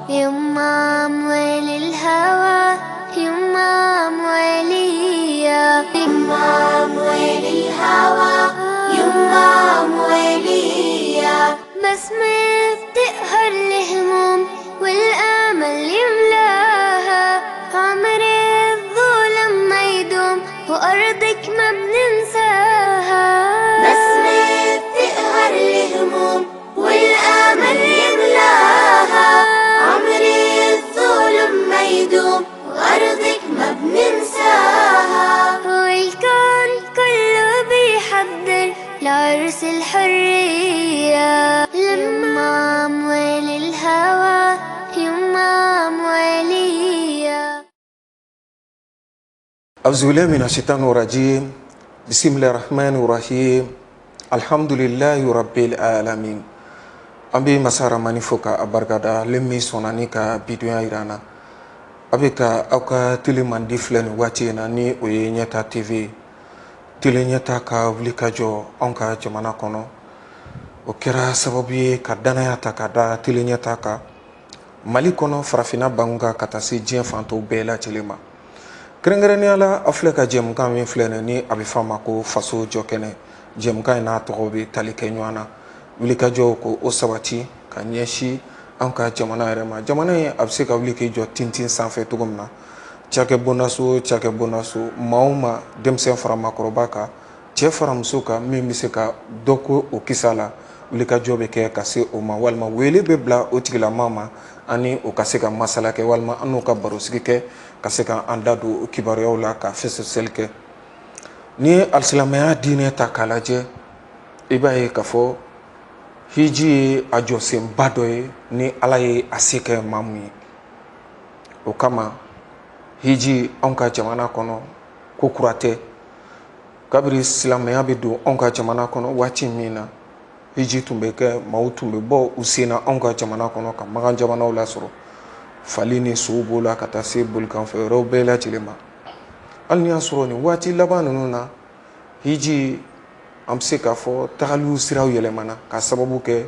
يما أموال الهوى، يما أمواليا، يما أموال الهوى، يما أمواليا. بسمة بتقهر الهموم والأمل يملاها، عمر الظلم ما يدوم وأرضك ما بننساها. بسمة بتقهر الهموم والأمل يملاها، عمر الظلم ما يدوم وأرضك ما بننساها. والكون كله بيحضر لعرس الحرية، لما أموال الهوى، يما أموالية. أعوذ بالله من الشيطان الرجيم. بسم الله الرحمن الرحيم. الحمد لله رب العالمين. An bɛ masa Ramani fo ka a barikada, ale min sɔnna ni ka bidonya yira an na. A bɛ ka aw ka télé mandi filɛ nin waati in na, ni o ye Ɲɛta TV ye. Télé Ɲɛta ka wuli ka jɔ anw ka jamana kɔnɔ, o kɛra sababu ye ka danaya ta ka da télé Ɲɛta kan Mali kɔnɔ, farafinna bangun ka taa se diɲɛ fantɔw bɛɛ lajɛlen ma. Kɛrɛnkɛrɛnnenya la, aw filɛ ka jɛmukan min filɛ nin, ni a bɛ f'a ma ko Faso Jɔ Kɛnɛ. Jɛmukan in n'a tɔgɔ bɛ tali kɛ ɲɔgɔn na, wulikajɔw ko o sabati ka ɲɛsin an ka jamana yɛrɛ ma. Jamana in a bɛ se ka wuli k'i jɔ tintin sanfɛ cogo min na, cakɛ bondaso, cakɛ bondaso, maa o maa, denmisɛn fara maakɔrɔba kan, cɛ fara muso kan, min bɛ se ka dɔ ko o kisa la, wulikajɔ bɛ kɛ ka se o ma, walima wele bɛ bila o tigilama ma, ani o ka se ka masala kɛ, walima an n'o ka barosigi kɛ, ka se ka an da don o kibaruyaw la, ka fɛsɛfɛsɛli kɛ. N'i ye alisilamɛya diinɛ ta k'a lajɛ, i b'a ye k'a fɔ hiji ye a jɔsenba dɔ ye ni Ala ye a se kɛ maa mun ye. O kama hiji anw ka jamana kɔnɔ ko kura tɛ. Kabiri silamɛya bɛ don anw ka jamana kɔnɔ waati min na, hiji tun bɛ kɛ, maaw tun bɛ bɔ u sen na anw ka jamana kɔnɔ ka magan jamanaw lasɔrɔ, fali ni sow b'o la, ka taa se bolikanfɛn wɛrɛw bɛɛ lajɛlen ma. Hali n'i y'a sɔrɔ nin waati laban ninnu na, hiji an bɛ se k'a fɔ tagaliw siraw yɛlɛmana ka sababu kɛ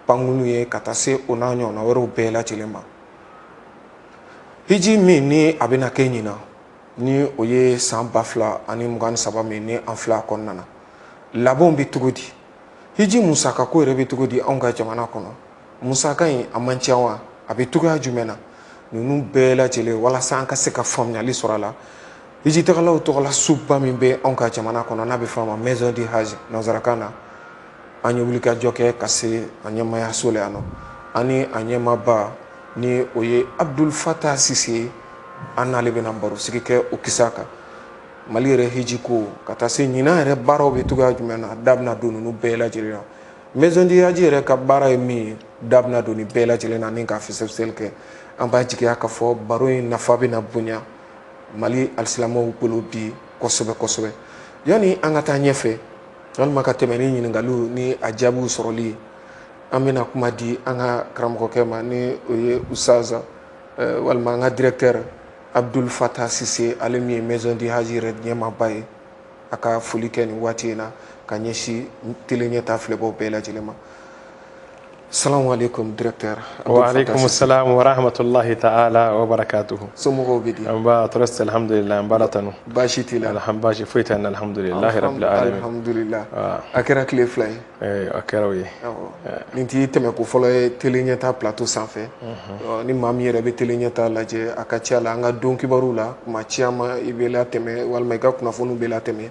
pankulu ye, ka taa se o n'a ɲɔgɔnna wɛrɛw bɛɛ lajɛlen ma. Hiji min ni a bɛna kɛ ɲinan, ni o ye san 2023 min ni an filɛ a kɔnɔna na, labɛnw bɛ cogo di? Hiji musakako yɛrɛ bɛ cogo di anw ka jamana kɔnɔ? Musaka in a man ca wa? A bɛ cogoya jumɛn na? Ninnu bɛɛ lajɛlen, walasa an ka se ka faamuyali sɔrɔ a la, hijitagalaw tɔgɔla soba min bɛ anw ka jamana kɔnɔ, n'a bɛ fɔ a ma Maison du Hajj nanzarakan na, an ye wulikajɔ kɛ ka se a ɲɛmayaso la yan nɔ, ani a ɲɛmaaba ni o ye Abdul Fatah Sise ye. An n'ale bɛna barosigi kɛ o kisa kan, Mali yɛrɛ hiji ko, ka taa se ɲinan yɛrɛ baaraw bɛ cogoya jumɛn na. Da bɛna don ninnu bɛɛ lajɛlen na. Maison du Hajj yɛrɛ ka baara ye min ye, da bɛna don nin bɛɛ lajɛlen na ni ka fɛsɛfɛsɛli kɛ. An b'a jigiya k'a fɔ baro in nafa bɛna bonya Mali alisilamɛw bolo bi kosɛbɛ kosɛbɛ. Yanni an ka taa ɲɛfɛ, walima ka tɛmɛ ni ɲininkaliw ni a jaabiw sɔrɔli ye, an bɛna kuma di an ka karamɔgɔkɛ ma, ni o ye Usaza, walima an ka directeur Abdul Fatah Sise, ale min ye Maison du Hajj yɛrɛ ɲɛmaaba ye, a ka foli kɛ nin waati in na ka ɲɛsin télé Ɲɛta filɛbaw bɛɛ lajɛlen ma. Salamu alaikum, directeur. Wa alaikum salam wa rahmatullahi ta'ala wa barakatuhu. Somɔgɔw bɛ di? An ba tɔɔrɔ tɛ, alhamdulillah, an b'a tanu. Baasi t'i la? Alhamdulillah, baasi foyi tɛ n na, alhamdulillah rabbil alamin. Alhamdulillah. A kɛra tile 2 ye. A kɛra o ye. Nin t'i tɛmɛko fɔlɔ ye télé Ɲɛta plateau sanfɛ. Ni maa min yɛrɛ bɛ télé Ɲɛta lajɛ, a ka ca la an ka don kibaruw la, kuma caman i bɛ latɛmɛ, walima i ka kunnafoniw bɛ latɛmɛ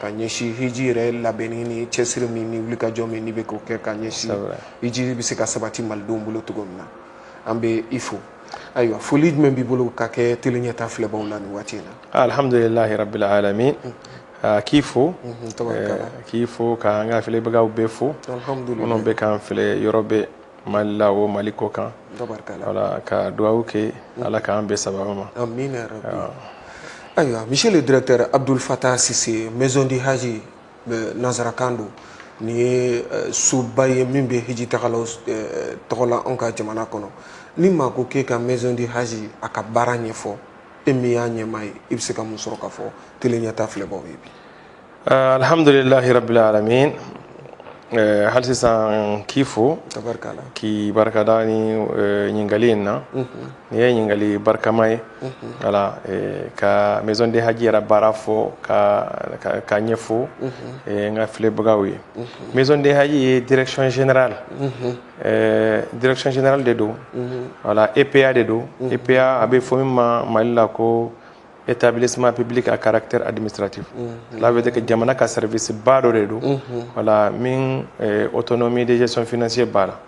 ka ɲɛsin hiji yɛrɛ labɛnni ni cɛsiri min ni wulikajɔ min n'i bɛ k'o kɛ ka ɲɛsin hiji bɛ se ka sabati malidenw bolo cogo min na. An bɛ i fo. Ayiwa, foli jumɛn b'i bolo ka kɛ télé Ɲɛta filɛbaw la nin waati in na? Alhamdulillahi rabbil alamin. K'i fo, k'i fo, k'an ka filɛbagaw bɛɛ fo, minnu bɛ k'an filɛ yɔrɔ bɛɛ, Mali la o, Mali kɔ kan. Wala ka dugawu kɛ, Ala k'an bɛɛ sababu ma. Amina rabbi. Ayiwa, monsieur le directeur Abdul Fatah Sise, Maison du Hajj nanzarakan don, nin ye soba ye min bɛ hiji tagalaw tɔgɔ la anw ka jamana kɔnɔ. Ni maa ko k'e ka Maison du Hajj a ka baara ɲɛfɔ, e min y'a ɲɛmaa ye, i bɛ se ka mun sɔrɔ ka fɔ télé Ɲɛta filɛbaw ye bi? Alhamdulillahi rabbil alamin. Hali sisan k'i fo, k'i barikada ni ɲininkali in na. Nin ye ɲininkali barikama ye. Voilà, ka Maison de Hadji yɛrɛ baara fɔ ka ɲɛfɔ n ka filɛbagaw ye. Maison de Hadji ye direction générale, direction générale de don. Voilà, EPA de don. EPA, a bɛ fɔ min ma Mali la ko établissement public à caractère administratif. Cela veut dire que jamana ka service ba dɔ de don. Voilà, min autonomie de gestion financière b'a la.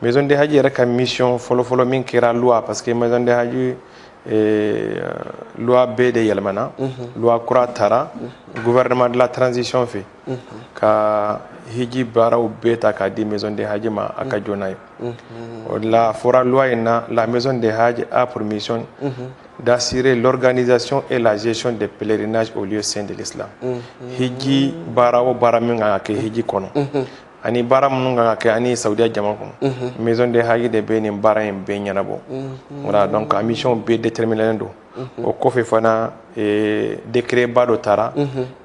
Maison de Hadji yɛrɛ ka mission fɔlɔ-fɔlɔ min kɛra loi, parce que Maison de Hadji, loi bɛɛ de yɛlɛmana. Loi kura taara gouvernement de la transition fɛ ka hiji baaraw bɛɛ ta k'a di Maison de Hadji ma, a ka jɔ n'a ye. O de la, a fɔra loi in na: la Maison de Hadji a pour mission d'assurer l'organisation et la gestion des pèlerinages au lieu saint de l'islam. Hiji baara o baara min kan ka kɛ hiji kɔnɔ, ani baara minnu kan ka kɛ ani Saudiya jama kɔnɔ, Maison de Hadji de bɛ nin baara in bɛɛ ɲɛnabɔ. Voilà, donc a mission bɛɛ déterminé don. O kɔfɛ fana, décret ba dɔ taara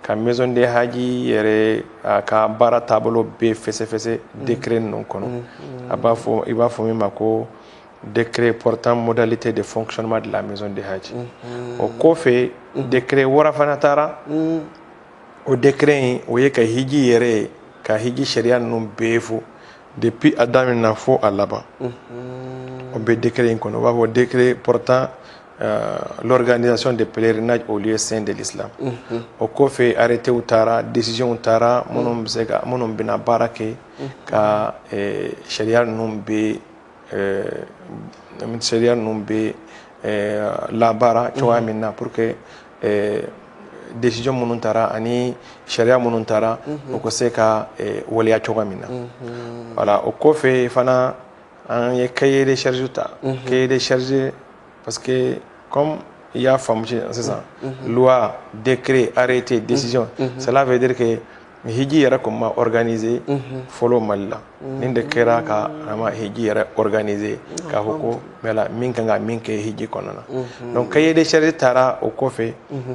ka Maison de Hadji yɛrɛ a ka baara taabolo bɛɛ fɛsɛfɛsɛ décret ninnu kɔnɔ. A b'a fɔ, i b'a fɔ min ma ko décret portant modalité de fonctionnement de la Maison de Hadji. O kɔfɛ, décret wɛrɛ fana taara. O décret in, o ye ka hiji yɛrɛ ye, ka hiji sariya ninnu bɛɛ fɔ depuis a daminɛ fo a laban. O bɛ décret in kɔnɔ, u b'a fɔ décret portant l'organisation des pèlerinages au lieu saint de l'islam. O kɔfɛ, arrêté taara, décision taara, minnu bɛ se ka, minnu bɛna baara kɛ ka sariya ninnu bɛ labaara cogoya min na, pour que décision minnu taara ani sariya minnu taara, o ka se ka waleya cogoya min na. Voilà, o kɔfɛ fana, an ye cahier de charge ta. Cahier de charge, parce que comme i y'a faamu sisan, loi, décret, arrêté, décision, cela veut dire que hiji yɛrɛ kun ma organiser fɔlɔ Mali la. Nin de kɛra ka an ma hiji yɛrɛ organiser, k'a fɔ ko voilà, min kan ka min kɛ hiji kɔnɔna na. Donc cahier de charge taara o kɔfɛ,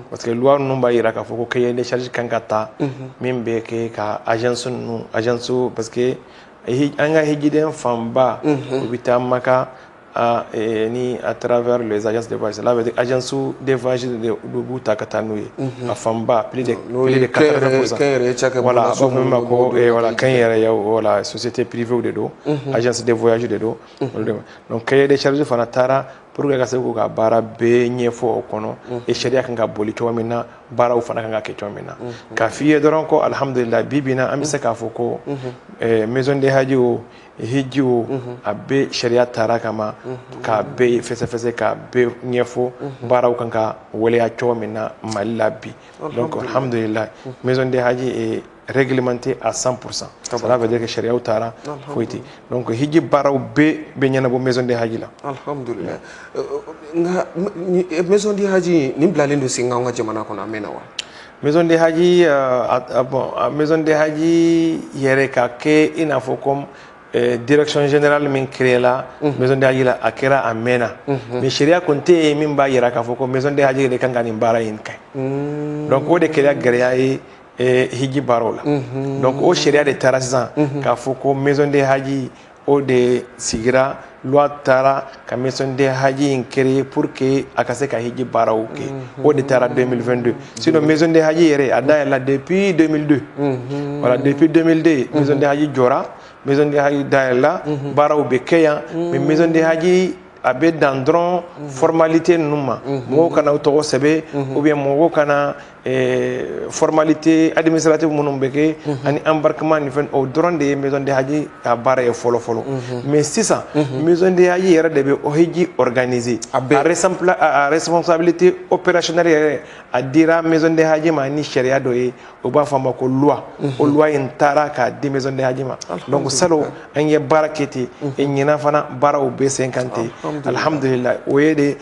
parce que loi ninnu b'a yira k'a fɔ ko cahier de charge kan ka ta min bɛ kɛ ka agence ninnu, agence, parce que an ka hijiden fanba, u bɛ taa Maka ni à travers les agences de voyage. Cela veut dire agence de voyage de b'u ta ka taa n'u ye a fanba, plus de 80%. Voilà, a b'a fɔ min ma ko, voilà, kɛnyɛrɛye, voilà, société privée de don, agence de voyage de don. Donc cahier de charge fana taara pour que ka se k'u ka baara bɛɛ ɲɛfɔ o kɔnɔ, et sariya kan ka boli cogo min na, baaraw fana kan ka kɛ cogo min na. K'a f'i ye dɔrɔn ko alhamdulillah, bi bi in na, an bɛ se k'a fɔ ko Maison de Hadji o, hiji o, a bɛɛ sariya taara kama k'a bɛɛ fɛsɛfɛsɛ, k'a bɛɛ ɲɛfɔ, baaraw kan ka waleya cogo min na Mali la bi. Donc alhamdulillah, Maison de Hadji est réglementé à 100%. Cela veut dire que sariyaw taara, foyi tɛ. Donc hiji baaraw bɛɛ bɛ ɲɛnabɔ Maison de Hadji la. Alhamdulillah. Nka Maison de Hadji nin bilalen don sen kan an ka jamana kɔnɔ a mɛnna wa? Maison de Hadji, bon, Maison de Hadji yɛrɛ ka kɛ i n'a fɔ comme direction générale min créé la Maison de Hadji la, a kɛra a mɛnna, mais sariya kun tɛ yen min b'a yira k'a fɔ ko Maison de Hadji de kan ka nin baara in kɛ. Donc o de kɛra gɛlɛya ye hiji baaraw la. Donc o sariya de taara sisan k'a fɔ ko Maison de Hadji, o de sigira, loi taara ka Maison de Hadji in créer pour que a ka se ka hiji baaraw kɛ. O de taara 2022. Sinon Maison de Hadji yɛrɛ, a dayɛlɛla depuis 2002. Voilà, depuis 2002 Maison de Hadji jɔra, Maison de Hadji dayɛlɛla, baaraw bɛ kɛ yan. Mais Maison de Hadji, a bɛ dan dɔrɔn formalité ninnu ma, mɔgɔw kana u tɔgɔ sɛbɛn, ou bien mɔgɔw kana formalité administrative minnu bɛ kɛ ani embarquement ni fɛn, o dɔrɔn de ye Maison de Hadji ka baara ye fɔlɔ fɔlɔ. Mais sisan, Maison de Hadji yɛrɛ de bɛ hiji organiser. A responsabilité opérationnelle yɛrɛ, a dira Maison de Hadji ma ni sariya dɔ ye, u b'a fɔ a ma ko loi. O loi in taara k'a di Maison de Hadji ma. Donc salon an ye baara kɛ ten, ɲinan fana baaraw bɛ sen kan ten. Alhamdulillah, o ye de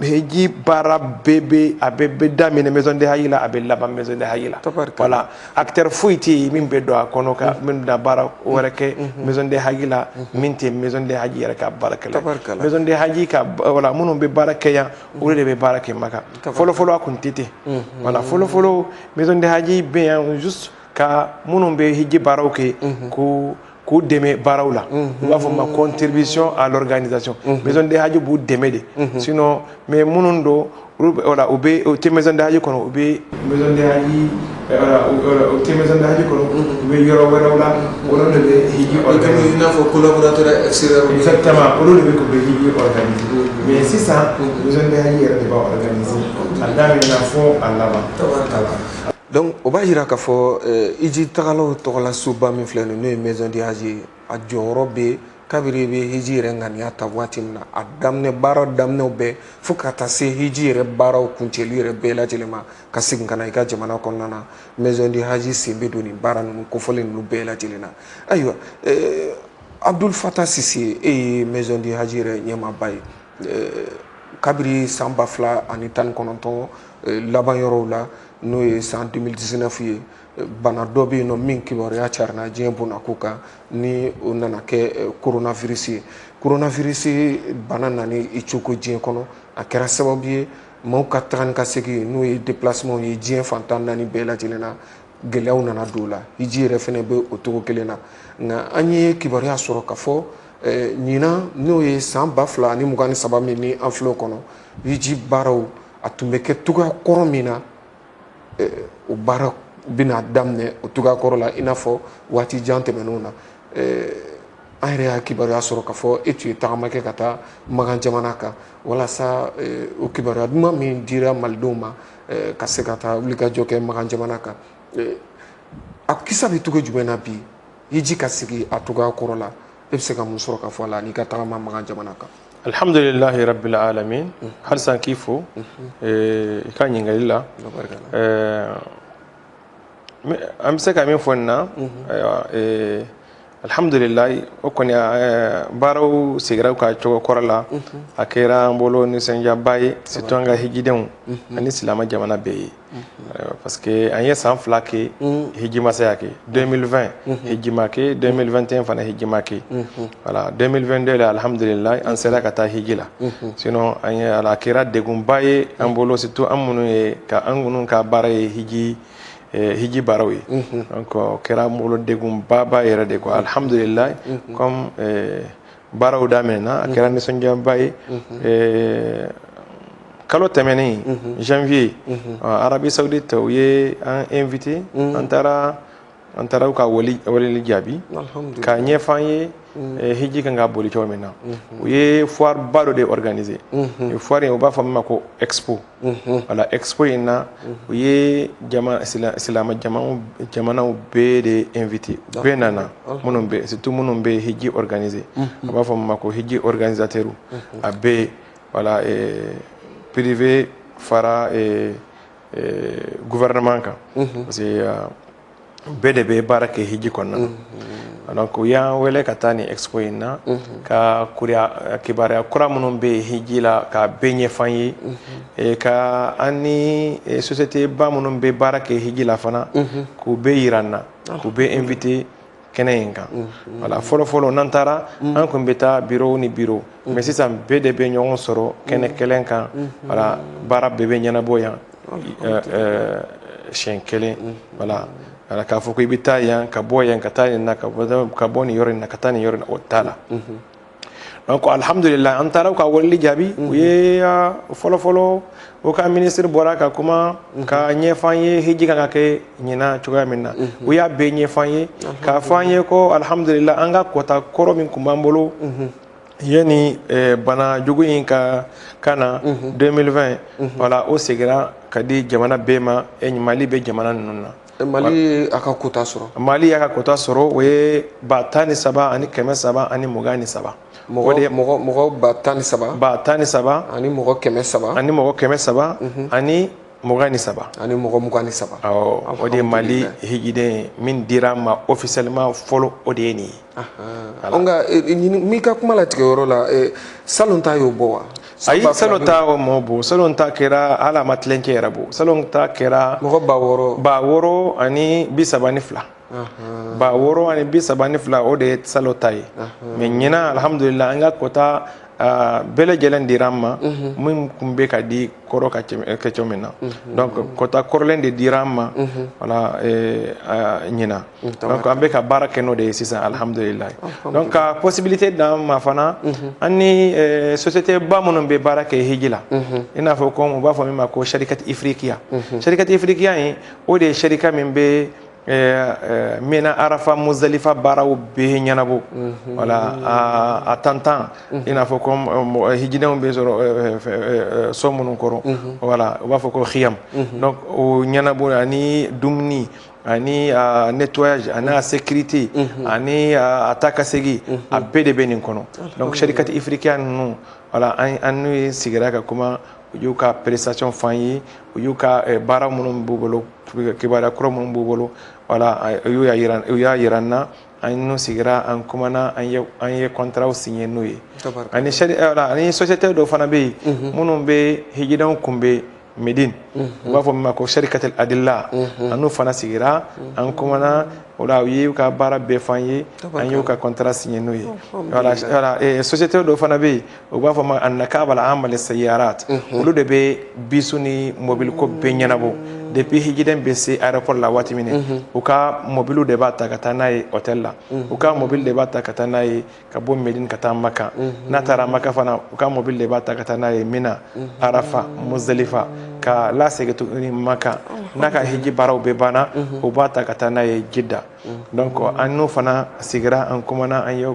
hiji baara bɛɛ bɛ, a bɛɛ bɛ daminɛ Maison de Hadji la, a bɛ laban Maison de Hadji la. Voilà, acteur foyi tɛ yen min bɛ don a kɔnɔ ka min bɛna baara wɛrɛ kɛ Maison de Hadji la min tɛ Maison de Hadji yɛrɛ ka baara kɛ. Maison de Hadji ka, voilà, minnu bɛ baara kɛ yan, olu de bɛ baara kɛ Maka. Fɔlɔ fɔlɔ, a kun tɛ ten. Voilà, fɔlɔ fɔlɔ, Maison de Hadji bɛ yan juste Ka minnu bɛ hiji baaraw kɛ, k'u dɛmɛ baaraw la, u b'a fɔ ma contribution à l'organisation. Maison de hajj b'u dɛmɛ de. Sinon, mais minnu don, olu, voilà, u bɛ u tɛ maison de hajj kɔnɔ, u bɛ maison de hajj, voilà, u tɛ maison de hajj kɔnɔ, u bɛ yɔrɔ wɛrɛw la, olu de bɛ hiji organiser. I n'a fɔ collaborateur extérieur. Exactement, olu de bɛ k'u bɛ hiji organiser. Mais sisan, maison de hajj yɛrɛ de b'a organiser, a daminɛ fo a laban. Donc o b'a yira k'a fɔ hiji tagalaw tɔgɔla soba min filɛ nin, n'o ye maison de hajj ye, a jɔyɔrɔ bɛ kabiri i bɛ hiji yɛrɛ ŋaniya ta waati min na, a daminɛ baara daminɛw bɛɛ, fo ka taa se hiji yɛrɛ baaraw kuncɛli yɛrɛ bɛɛ lajɛlen ma, ka segin ka na i ka jamana kɔnɔna na, maison de hajj sen bɛ don nin baara ninnu kofɔlen ninnu bɛɛ lajɛlen na. Ayiwa, Abdul Fatah Sise, e ye maison de hajj yɛrɛ ɲɛmaaba ye. Kabiri san 2019 laban yɔrɔw la, n'o ye san 2019 ye, bana dɔ bɛ yen nɔ min kibaruya carina diɲɛ bonnako kan, ni o nana kɛ coronavirus ye. Coronavirus bana nana i coko diɲɛ kɔnɔ, a kɛra sababu ye maaw ka taga ni ka segin, n'o ye déplacement ye, diɲɛ fan 14 bɛɛ lajɛlen na, gɛlɛyaw nana don o la. Hiji yɛrɛ fɛnɛ bɛ o cogo kelen na. Nka an ye kibaruya sɔrɔ ka fɔ ɲinan, n'o ye san 2023 min ni an filɛ o kɔnɔ, hiji baaraw a tun bɛ kɛ cogoya kɔrɔ min na, o baara bɛna daminɛ o cogoya kɔrɔ la, i n'a fɔ waati jan tɛmɛnenw na. An yɛrɛ y'a kibaruya sɔrɔ k'a fɔ e tun ye tagama kɛ ka taa Makan jamana kan, walasa o kibaruya duman min dira malidenw ma, ka se ka taa wulikajɔ kɛ Makan jamana kan. A kisa bɛ cogo jumɛn na bi, hiji ka sigi a cogoya kɔrɔ la? E bɛ se ka mun sɔrɔ ka fɔ a la n'i ka tagama Makan jamana kan? Alhamdulilahi rabbil alamin. Halisa k'i fo i ka ɲininkali la. An bɛ se ka min fɔ nin na, ayiwa, alhamdulilahi, o kɔni, baaraw segira u ka cogo kɔrɔ la. A kɛra an bolo nisɔndiyaba ye, surtout an ka hijidenw ani silamɛ jamana bɛɛ ye, parce que an ye san 2 kɛ hiji ma se ka kɛ. 2020 hiji ma kɛ, 2021 fana hiji ma kɛ. Voilà, 2022 la, alhamdulilahi, an sera ka taa hiji la. Sinon an ye, a kɛra degunba ye an bolo, surtout an minnu ye ka an minnu ka baara ye hiji baaraw ye. Donc o kɛra an bolo degunbaba yɛrɛ de quoi. Alhamdulilahi, comme baaraw daminɛna, a kɛra nisɔndiyaba ye. Kalo tɛmɛnen, janvier, Arabie Saoudite, u ye an invité, an taara u ka weleli jaabi k'a ɲɛfɔ an ye hiji kan ka boli cogo min na. U ye foire ba dɔ de organiser. Foire in, u b'a fɔ min ma ko expo. Voilà, expo in na, u ye jama silamɛ jamanaw bɛɛ de invité, bɛɛ nana, minnu bɛ, surtout minnu bɛ hiji organiser, a b'a fɔ min ma ko hiji organisateur, a bɛɛ, voilà, privé fara gouvernement kan, parce que bɛɛ de bɛ baara kɛ hiji kɔnɔna na. Donc u y'an wele ka taa nin expo in na, ka kuriya kibaruya kura minnu bɛ yen hiji la, k'a bɛɛ ɲɛfɔ an ye, ka an ni société ba minnu bɛ baara kɛ hiji la fana, k'u bɛɛ yira an na, k'u bɛɛ invité kɛnɛ in kan. Voilà, fɔlɔ fɔlɔ, n'an taara, an kun bɛ taa bureau ni bureau, mais sisan bɛɛ de bɛ ɲɔgɔn sɔrɔ kɛnɛ kelen kan. Voilà, baara bɛɛ bɛ ɲɛnabɔ yan siɲɛ kelen. Voilà, k'a fɔ ko i bɛ taa yan, ka bɔ yan ka taa nin na, ka bɔ nin yɔrɔ in na ka taa nin yɔrɔ in na, o t'a la. Donc alhamdulillah, an taara u ka weleli jaabi. U ye fɔlɔ fɔlɔ, o ka ministre bɔra ka kuma ka ɲɛfɔ an ye hiji kan ka kɛ ɲinan cogoya min na. U y'a bɛɛ ɲɛfɔ an ye, k'a fɔ an ye ko alhamdulillah, an ka quota kɔrɔ min tun b'an bolo yanni bana jugu in ka na 2020, voilà, o seginna ka di jamana bɛɛ ma. Mali bɛ jamana ninnu na. Mali a ka quota sɔrɔ? Mali y'a ka quota sɔrɔ, o ye 13,323. Mɔgɔ 13,000. 13,000. Ani mɔgɔ 300. Ani mɔgɔ 323. Ani mɔgɔ 23. Awɔ, o de ye Mali hijiden ye min dira an ma officiellement fɔlɔ, o de ye nin ye. Nka n'i ka kuma latigɛ yɔrɔ la, salon ta y'o bɔ wa? Ayi, salon ta o mɔ bɔ. Salon ta kɛra, hali a ma tilencɛ yɛrɛ bɔ. Salon ta kɛra mɔgɔ 6000. 6032. 6032, o de ye salon ta ye. Mais ɲinan, alhamdulillah, an ka quota bɛɛ lajɛlen dira an ma min tun bɛ ka di kɔrɔ ka kɛ cogo min na. Donc quota kɔrɔlen de dira an ma, voilà, ɲinan. Donc an bɛ ka baara kɛ n'o de ye sisan, alhamdulilayi. Donc ka possibilité d'an ma fana, an ni société ba minnu bɛ baara kɛ hiji la, i n'a fɔ comme u b'a fɔ min ma ko Sharikat Ifriqiya. Sharikat Ifriqiya in, o de ye sharika min bɛ Mina, Arafa, Muzdalifa baaraw bɛɛ ɲɛnabɔ. Voilà, a tantan, i n'a fɔ comme hijidenw bɛ sɔrɔ so minnu kɔrɔ, voilà, u b'a fɔ ko khiyam. Donc o ɲɛnabɔ, ani dumuni, ani nettoyage, ani a sécurité, ani a taa ka segin, a bɛɛ de bɛ nin kɔnɔ. Donc Sharikat Ifriqiya ninnu, voilà, an n'u sigira ka kuma, u y'u ka prestation f'an ye, u y'u ka baara minnu b'u bolo, kibaruya kura minnu b'u bolo, voilà, u y'a yira n na. An n'u sigira, an kumana, an ye contrat signé n'u ye. Ani voilà, ani société dɔw fana bɛ yen minnu bɛ hijidenw kunbɛn Médine, u b'a fɔ min ma ko Sharikat Al Adilla. An n'u fana sigira, an kumana o la, u y'u ka baara bɛɛ f'an ye, an y'u ka contrat signé n'u ye. Voilà, société dɔw fana bɛ yen, u b'a fɔ ma Annakaba Al Amma Sayyarat. Olu de bɛ bus ni mobili ko bɛɛ ɲɛnabɔ. Depuis hijiden bɛ se aéroport la waati min, u ka mobiliw de b'a ta ka taa n'a ye hôtel la, u ka mobili de b'a ta ka taa n'a ye ka bɔ Médine ka taa Maka. N'a taara Maka fana, u ka mobili de b'a ta ka taa n'a ye Mina, Arafa, Muzdalifa, ka lasegin tuguni Maka. N'a ka hiji baaraw bɛɛ banna, u b'a ta ka taa n'a ye Jidda. Donc an n'o fana sigira, an kumana, an ye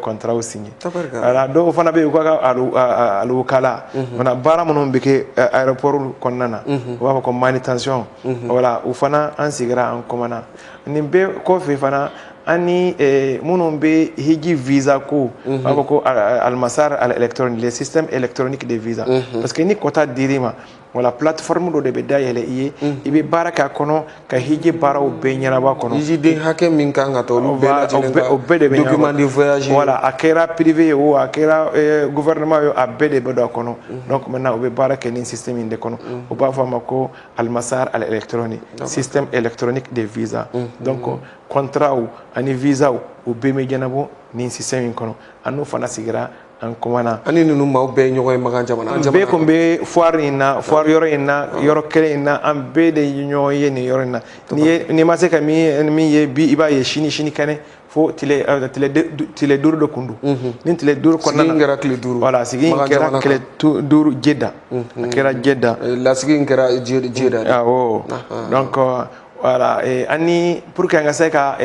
contrat signé. Voilà, dɔw fana bɛ yen, u ka alukala mana baara minnu bɛ kɛ aéroport kɔnɔna na, u b'a fɔ ko manutention. Voilà, u fana, an sigira, an kumana. Nin bɛɛ kɔfɛ fana, an ni minnu bɛ hiji visa ko, u b'a fɔ ko almasar al électronique, les systèmes électroniques de visa, parce que ni quota dir'i ma, voilà, plateforme dɔ de bɛ dayɛlɛ i ye, i bɛ baara k'a kɔnɔ ka hiji baaraw bɛɛ ɲɛnabɔ a kɔnɔ. Hijiden hakɛ min kan ka taa, olu bɛɛ lajɛlen ka o bɛɛ de bɛ document de voyage. Voilà, a kɛra privé ye o, a kɛra gouvernement ye o, a bɛɛ de bɛ don a kɔnɔ. Donc maintenant u bɛ baara kɛ nin système in de kɔnɔ, u b'a fɔ a ma ko almasar al électronique, système électronique de visa. Donc contrat ani visa, u bɛɛ bɛ ɲɛnabɔ nin système in kɔnɔ. An n'o fana sigira, an kumana. Ani ninnu maaw bɛɛ ye ɲɔgɔn ye Makan jamana? An bɛɛ kun bɛ foire in na, foire yɔrɔ in na, yɔrɔ kelen in na, an bɛɛ de ye ɲɔgɔn ye nin yɔrɔ in na. N'i ye n'i ma se ka min ye bi, i b'a ye sini, sini kɛnɛ, fo tile 5 de kun don. Ni tile 5 kɔnɔna na, sigi in kɛra tile 5. Voilà, sigi in kɛra tile 5 Jeddah, a kɛra Jeddah. Lasigi in kɛra Jeddah. Awɔ. Donc voilà, ani pour que an ka se ka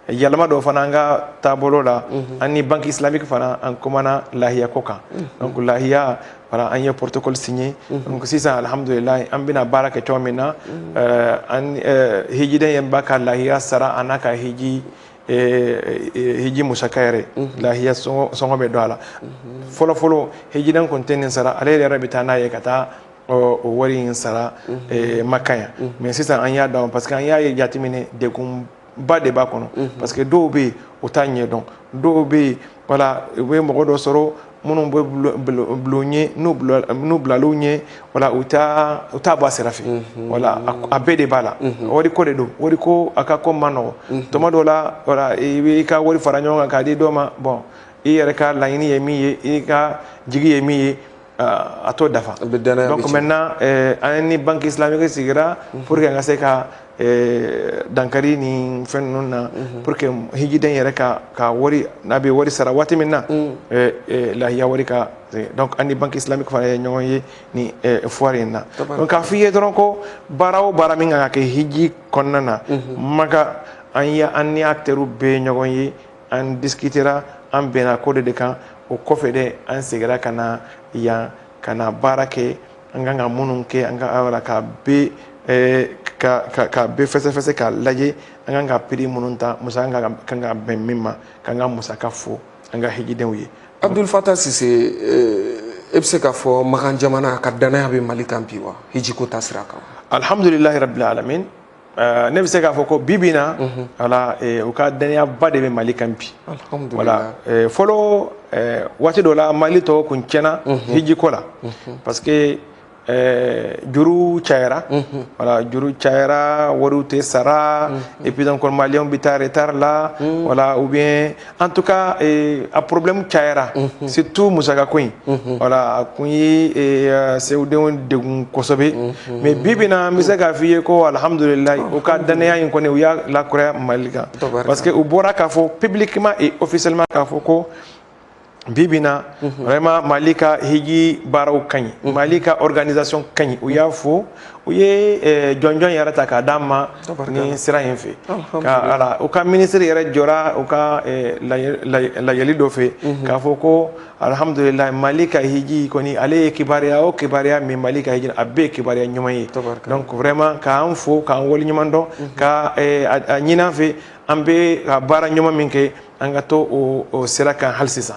yɛlɛma dɔ fana an ka taabolo la, an ni Banque islamique fana, an kumana lahiya ko kan. Donc lahiya, voilà, an ye protocole signé. Donc sisan, alhamdulillah, an bɛna baara kɛ cogo min na, an hijiden ye b'a ka lahiya sara, a n'a ka hiji musaka yɛrɛ, lahiya sɔngɔ bɛ don a la. Fɔlɔ fɔlɔ, hijiden kun tɛ nin sara, ale yɛrɛ bɛ taa n'a ye ka taa o wari in sara Maka yan. Mais sisan an y'a dɔn, parce que an y'a ye jateminɛ, degun ba de b'a kɔnɔ, parce que dɔw bɛ yen, u t'a ɲɛdɔn, dɔw bɛ yen, voilà, u bɛ mɔgɔ dɔ sɔrɔ minnu bɛ bulon ɲɛ, n'u bilal'u ɲɛ, voilà, u t'a bɔ a sira fɛ. Voilà, a bɛɛ de b'a la. Wari ko de don, wari ko, a ka ko man nɔgɔ tuma dɔw la. Voilà, i b'i ka wari fara ɲɔgɔn kan k'a di dɔ ma. Bon, i yɛrɛ ka laɲini ye min ye, i ka jigi ye min ye, a t'o dafa. Donc maintenant an ni Banque islamique sigira pour que an ka se ka dankari ni fɛn ninnu na, pour que hijiden yɛrɛ ka wari, n'a bɛ wari sara waati min na, lahiya wari ka. Donc an ni Banque islamique fana ye ɲɔgɔn ye ni foire in na. Donc k'a f'i ye dɔrɔn ko baara o baara min kan ka kɛ hiji kɔnɔna na Maka, an ye an ni acteurs bɛɛ ye ɲɔgɔn ye, an discutera, an bɛnna ko de kan. O kɔfɛ de, an seginna ka na yan ka na baara kɛ an kan ka minnu kɛ, an ka wala ka bɛɛ ka bɛɛ fɛsɛfɛsɛ k'a lajɛ, an kan ka prix minnu ta, musaka kan ka bɛn min ma, k'an ka musaka fɔ an ka hijidenw ye. Abdul Fatah Sise, e bɛ se k'a fɔ Makan jamana ka danaya bɛ Mali kan bi wa, hijiko ta sira kan? Alhamdulilahi rabbil alamin, ne bɛ se k'a fɔ ko bi bi in na, voilà, u ka danayaba de bɛ Mali kan bi. Voilà, fɔlɔ, waati dɔ la, Mali tɔgɔ kun tiɲɛna hijiko la, parce que Juru cayara, voilà, juru cayara, wariw tɛ sara, et puis donc maliyɛnw bɛ taa retard la, voilà, ou bien en tout cas a problème cayara, surtout musakako in, voilà, a kun ye sewdenw degun kosɛbɛ. Mais bi bi in na, an bɛ se k'a f'i ye ko alhamdulilayi, u ka danaya in kɔni, u y'a lakuraya Mali kan, parce que u bɔra k'a fɔ publiquement et officiellement k'a fɔ ko bi bi in na, vraiment, Mali ka hiji baaraw ka ɲi, Mali ka organisation ka ɲi. U y'a fɔ, u ye jɔnjɔn yɛrɛ ta k'a d'an ma ni sira in fɛ ka, voilà, u ka ministre yɛrɛ jɔra u ka lajɛli dɔ fɛ k'a fɔ ko alhamdulilayi, Mali ka hiji kɔni, ale ye kibaruya o kibaruya min, Mali ka hiji, a bɛɛ ye kibaruya ɲuman ye. Donc vraiment, k'an fo, k'an waleɲuman dɔn, ka a ɲini an fɛ, an bɛ ka baara ɲuman min kɛ, an ka to o sira kan hali sisan.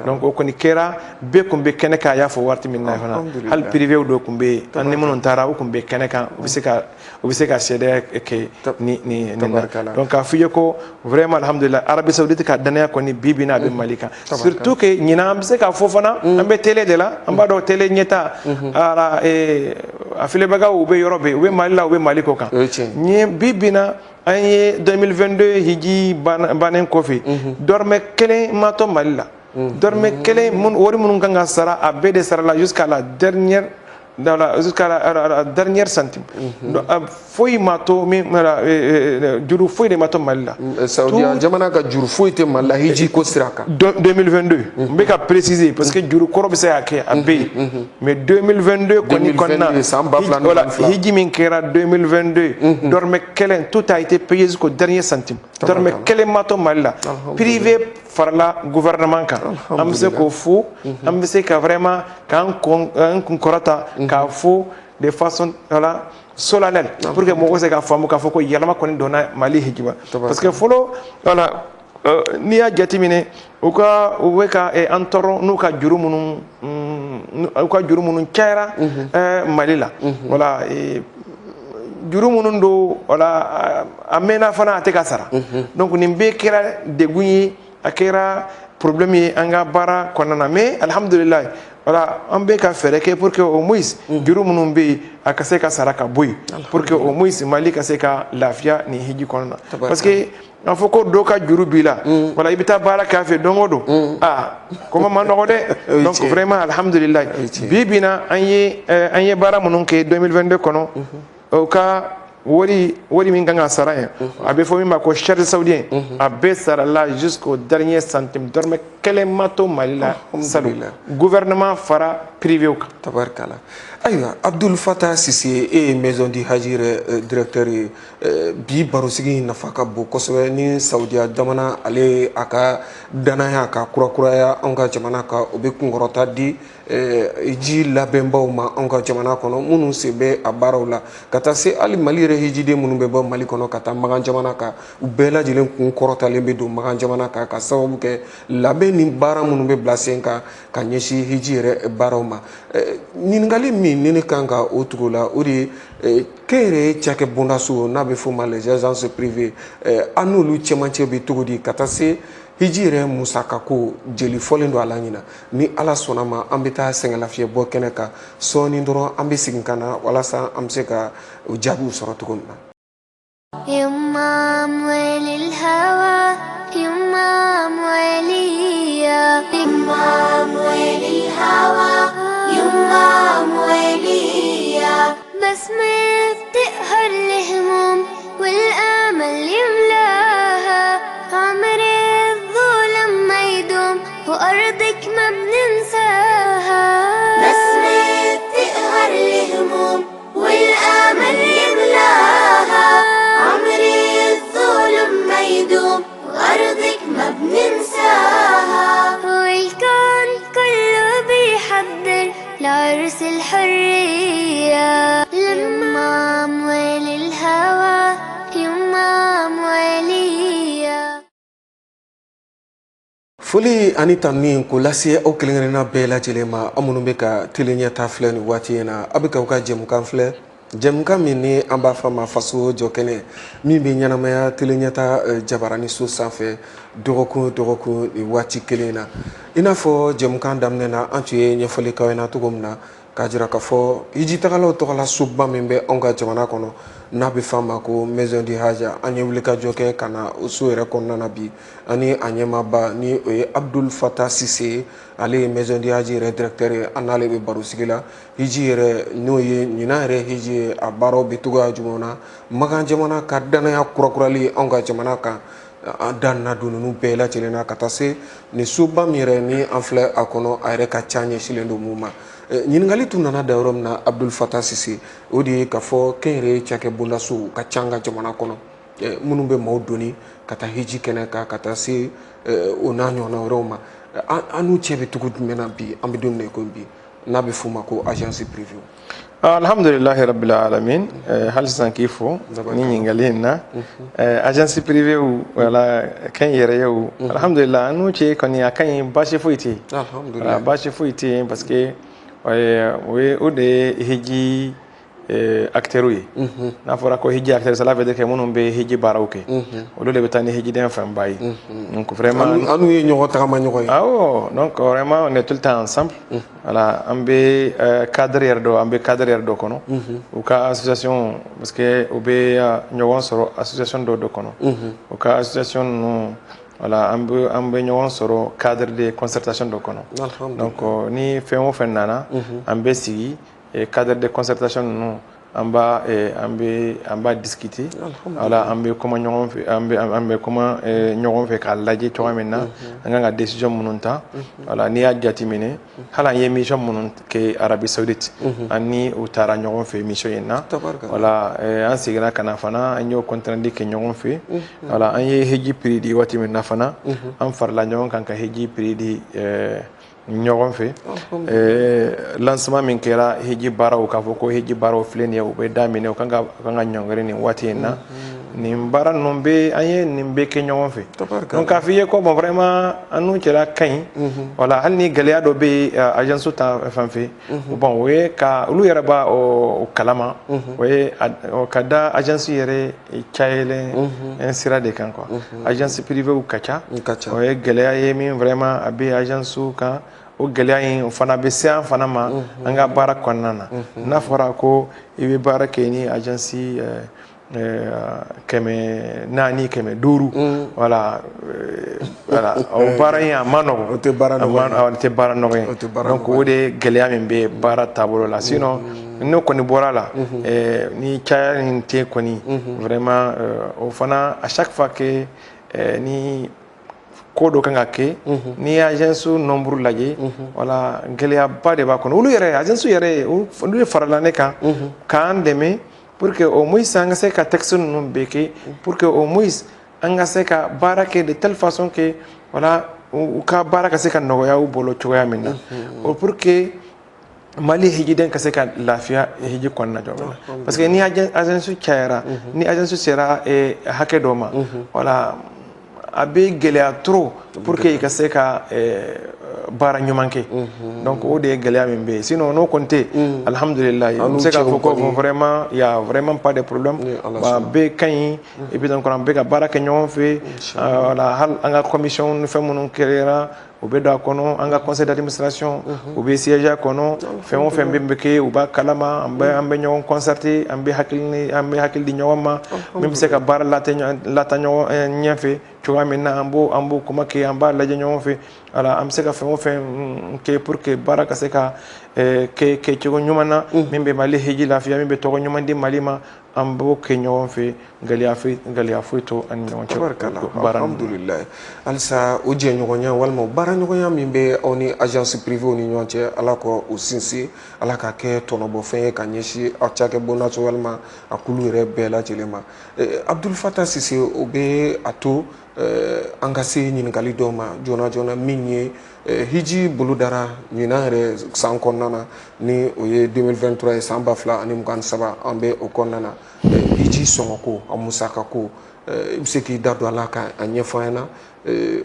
Donc o kɔni kɛra, bɛɛ kun bɛ kɛnɛ kan, a y'a fɔ waati min na fana, hali privé dɔ kun bɛ yen, an ni minnu taara, u kun bɛ kɛnɛ kan, u bɛ se ka seedeya kɛ ni ni nin na. Donc k'a f'i ye ko vraiment, alhamdulilah, Arabie Saoudite ka danaya kɔni, bi bi in na, a bɛ Mali kan, surtout que ɲinan, an bɛ se k'a fɔ fana, an bɛ télé de la, an b'a dɔn télé ɲɛta ala, a filɛbagaw, u bɛ yɔrɔ bɛɛ, u bɛ Mali la, u bɛ Mali kɔ kan. Nin bi bi in na, an ye 2022 hiji bannen kɔfɛ, dɔrɔmɛ kelen ma to Mali la, dɔrɔmɛ kelen. Wari minnu kan ka sara, a bɛɛ de sarala jusqu'à la dernière centime. Foyi ma to min, juru foyi de ma to Mali la. Saudiya jamana ka juru foyi tɛ Mali la hiji ko sira kan. 2022, n bɛ ka préciser parce que juru kɔrɔ bɛ se ka kɛ, a bɛ yen, mais 2022 kɔni kɔnɔna, san 2022. Hiji min kɛra 2022, dɔrɔmɛ kelen, tout a été payé jusqu'au dernier centime, dɔrɔmɛ kelen ma to Mali la, privé farala gouvernement kan. An bɛ se k'o fo, an bɛ se ka vraiment k'an kun kɔrɔta k'a fo de façon, voilà, solennelle, pour que mɔgɔw se ka faamu k'a fɔ ko yɛlɛma kɔni donna Mali hijiba, parce que fɔlɔ, voilà, n'i y'a jateminɛ, u ka u bɛ ka an tɔɔrɔ n'u ka juru minnu, u ka juru minnu cayara Mali la, voilà, juru minnu don, voilà, a mɛnna fana, a tɛ ka sara. Donc nin bɛɛ kɛra degun ye, a kɛra problème ye an ka baara kɔnɔna na. Mais alhamdulilayi, voilà, an bɛ ka fɛɛrɛ kɛ pour que au moins juru minnu bɛ yen, a ka se ka sara ka bɔ yen, pour que au moins Mali ka se ka lafiya nin hiji kɔnɔna na, parce que a fɔ ko dɔ ka juru b'i la, voilà, i bɛ taa baara kɛ a fɛ don o don, aa, kuma ma nɔgɔ dɛ. Donc vraiment, alhamdulilayi, bi bi in na, an ye baara minnu kɛ 2022 kɔnɔ, o ka wari min kan ka sara yen, a bɛ fɔ min ma ko charge saoudien, a bɛɛ sarala jusqu'au dernier centime, dɔrɔmɛ kelen ma to Mali la salon, gouvernement fara privé kan. Tabarikala. Ayiwa, Abdul Fatah Sise, e ye Maison du Hajj yɛrɛ directeur ye. Bi barosigi in nafa ka bon kosɛbɛ ni Saudiya jamana ale a ka danaya ka kurakuraya anw ka jamana kan, o bɛ kunkɔrɔta di ji labɛnbaw ma anw ka jamana kɔnɔ, minnu sen bɛ a baaraw la, ka taa se hali Mali yɛrɛ hijiden minnu bɛ bɔ Mali kɔnɔ ka taa Makan jamana kan, u bɛɛ lajɛlen kun kɔrɔtalen bɛ don Makan jamana kan, ka sababu kɛ labɛn ni baara minnu bɛ bila sen kan ka ɲɛsin hiji yɛrɛ baaraw ma. Ɲininkali min ni ne kan ka o tugu la, o de ye kɛnyɛrɛye cakɛ bondaso, n'a bɛ f'o ma les agences privées, an n'olu cɛmancɛ bɛ cogo di, ka taa se hiji yɛrɛ musakako jeli fɔlen don a la ɲina? Ni Ala sɔnna ma, an bɛ taa sɛgɛnlafiɲɛ bɔ kɛnɛ kan sɔɔni dɔrɔn, an bɛ segin ka na walasa an bɛ se ka o jaabiw sɔrɔ cogo min na. يما أموال الهوى، يما أمواليا، يما أموال الهوى، يما أمواليا، بسمة بتقهر الهموم والآمل يملاها، عمر الظلم ما يدوم وأرضك ما بننساها، بسمة بتقهر الهموم والآمل يملاها، عمر الظلم ما يدوم وأرضك ما بننساها، والكون كله بيحضر لعرس الحرية، لما أموال الهوى، يما أموالية. Foli ani tanuni k'o lase aw kelen kelenna bɛɛ lajɛlen ma, aw minnu bɛ ka télé ɲɛta filɛ nin waati in na. Aw bɛ k'aw ka jɛmukan filɛ, jɛmukan min ni an b'a fɔ a ma Faso jɔ kɛnɛ, min bɛ ɲɛnamaya télé ɲɛta jabarani so sanfɛ dɔgɔkun o dɔgɔkun nin waati kelen na. I n'a fɔ jɛmukan daminɛ na, an tun ye ɲɛfɔli k'aw ɲɛna cogo min na. K'a jira k'a fɔ hijitagalaw tɔgɔla soba min bɛ anw ka jamana kɔnɔ n'a bɛ f'a ma ko Maison du Hadj, an ye wulikajɔ kɛ ka na o so yɛrɛ kɔnɔna na bi, ani a ɲɛmaaba ni o ye Abdul Fatah Sise ye. Ale ye Maison du Hadj yɛrɛ directeur ye. An n'ale bɛ baro sigi la hiji yɛrɛ, n'o ye ɲinan yɛrɛ hiji ye, a baaraw bɛ cogoya jumɛn na, Makan jamana ka danaya kurakurali anw ka jamana kan. An da na don ninnu bɛɛ lajɛlen na ka taa se nin soba min yɛrɛ ni an filɛ a kɔnɔ, a yɛrɛ ka ca ɲɛsinlen don mun ma. Ɲininkali tun nana da yɔrɔ min na, Abdul Fatah Sise, o de ye k'a fɔ kɛnyɛrɛye cakɛ bondasow ka ca an ka jamana kɔnɔ, minnu bɛ maaw doni ka taa hiji kɛnɛ kan, ka taa se o n'a ɲɔgɔnna wɛrɛw ma. An n'u cɛ bɛ cogo jumɛn na bi, an bɛ don min na i ko bi, n'a bɛ f'o ma ko agence privée? Alhamdulilahi rabbil alamin. Hali sisan k'i fo ni ɲininkali in na. Agence privée, wala kɛnyɛrɛyew, alhamdulillah, an n'u cɛ kɔni a ka ɲi, baasi foyi tɛ yen, baasi foyi tɛ yen, parce que o ye o de ye hiji acteurs ye. N'a fɔra ko hiji acteur, cela veut dire que minnu bɛ hiji baaraw kɛ, olu de bɛ taa ni hijiden fanba ye. Donc vraiment an n'u ye ɲɔgɔn tagama ɲɔgɔn ye. Awɔ, donc vraiment on est tout le temps ensemble. Voilà, an bɛ cadre yɛrɛ dɔ, an bɛ cadre yɛrɛ dɔ kɔnɔ, u ka association, parce que u bɛ ɲɔgɔn sɔrɔ association dɔ de kɔnɔ. U ka association ninnu, voilà, an bɛ ɲɔgɔn sɔrɔ cadre de concertation dɔ kɔnɔ. Donc ni fɛn o fɛn nana, an bɛ sigi cadre de concertation ninnu, an b'a an bɛ an b'a discuter. Voilà, an bɛ kuma ɲɔgɔn fɛ, an bɛ kuma ɲɔgɔn fɛ k'a lajɛ cogoya min na an kan ka décision minnu ta. Voilà, n'i y'a jateminɛ, hali an ye mission minnu kɛ Arabie Saoudite, an ni u taara ɲɔgɔn fɛ mission in na. Voilà, an seginna ka na fana, an y'o compte rendu kɛ ɲɔgɔn fɛ. Voilà, an ye hiji prix di waati min na fana, an farala ɲɔgɔn kan ka hiji prix di ɲɔgɔn fɛ. Lancement min kɛra hiji baaraw, k'a fɔ ko hiji baaraw filɛ nin ye, u bɛ daminɛ, u kan ka ɲɔngiri nin waati in na, nin baara ninnu bɛ, an ye nin bɛɛ kɛ ɲɔgɔn fɛ. Donc k'a f'i ye ko bon, vraiment an n'u cɛla ka ɲi. Voilà, hali ni gɛlɛya dɔ bɛ yen agence ta fan fɛ, bon, o ye ka olu yɛrɛ b'a o kalama, o ye ka da agence yɛrɛ cayalen sira de kan quoi. Agence privée ka ca, o ye gɛlɛya ye min vraiment a bɛ agence kan. O gɛlɛya in, o fana bɛ se an fana ma an ka baara kɔnɔna na. N'a fɔra ko i bɛ baara kɛ ni agence 400, 500, voilà, o baara in a ma nɔgɔn. O tɛ baara nɔgɔn ye, o tɛ baara nɔgɔn ye. Donc o de ye gɛlɛya min bɛ baara taabolo la. Sinon n'o kɔni bɔra la, ni caya nin tɛ kɔni, vraiment o fana, à chaque fois que ni ko dɔ kan ka kɛ, n'i ye agence nombre lajɛ, voilà, gɛlɛyaba de b'a kɔnɔ. Olu yɛrɛ, agence yɛrɛ, olu de farala ne kan k'an dɛmɛ pour que au moins an ka se ka texte ninnu bɛɛ kɛ, pour que au moins an ka se ka baara kɛ de telle façon que, voilà, u ka baara ka se ka nɔgɔya u bolo cogoya min na, o pour que Mali hijiden ka se ka lafiya hiji kɔnɔna cogo min na. Parce que ni agence cayara, ni agence sera hakɛ dɔ ma, voilà, a bɛ gɛlɛya trop pour que i ka se ka baara ɲuman kɛ. Donc o de ye gɛlɛya min bɛ yen. Sinon n'o kɔni tɛ, alhamdulilayi, n bɛ se k'a fɔ ko bon, vraiment il y a vraiment pas de problème, a bɛɛ ka ɲi. Et puis donc an bɛ ka baara kɛ ɲɔgɔn fɛ. Voilà, hali an ka commission ni fɛn minnu créera, u bɛ don a kɔnɔ. An ka conseil d'administration, u bɛ siège a kɔnɔ. Fɛn o fɛn bɛ kɛ, u b'a kalama. An bɛ ɲɔgɔn concerter, an bɛ hakili di ɲɔgɔn ma. Min bɛ se ka baara lata ɲɔgɔn ɲɛfɛ cogoya min na, an b'o kuma kɛ, an b'a lajɛ ɲɔgɔn fɛ. Voilà, an bɛ se ka fɛn o fɛn kɛ pour que baara ka se ka kɛ kɛcogo ɲuman na, min bɛ Mali hiji lafiya, min bɛ tɔgɔ ɲuman di Mali ma, an b'o kɛ ɲɔgɔn fɛ. Gɛlɛya foyi to an ni ɲɔgɔn cɛ. Tabarikala. Baara ninnu. Alhamdulilayi. Halisa o jɛɲɔgɔnya walima o baaraɲɔgɔnya min bɛ aw ni agence privée ni ɲɔgɔn cɛ, Ala ka o sinsin, Ala ka kɛ tɔnɔbɔfɛn ye ka ɲɛsin aw cakɛ bondaso walima a kulu yɛrɛ bɛɛ lajɛlen ma. Abdul Fatah Sise, o bɛ a to an ka se ɲininkali dɔw ma joona joona, min ye hiji bolodara ɲinan yɛrɛ san kɔnɔna na, ni o ye 2023 ye, san 2023, an bɛ o kɔnɔna na. Hiji sɔngɔko, a musakako, i bɛ se k'i da don a la ka a ɲɛfɔ an ɲɛna,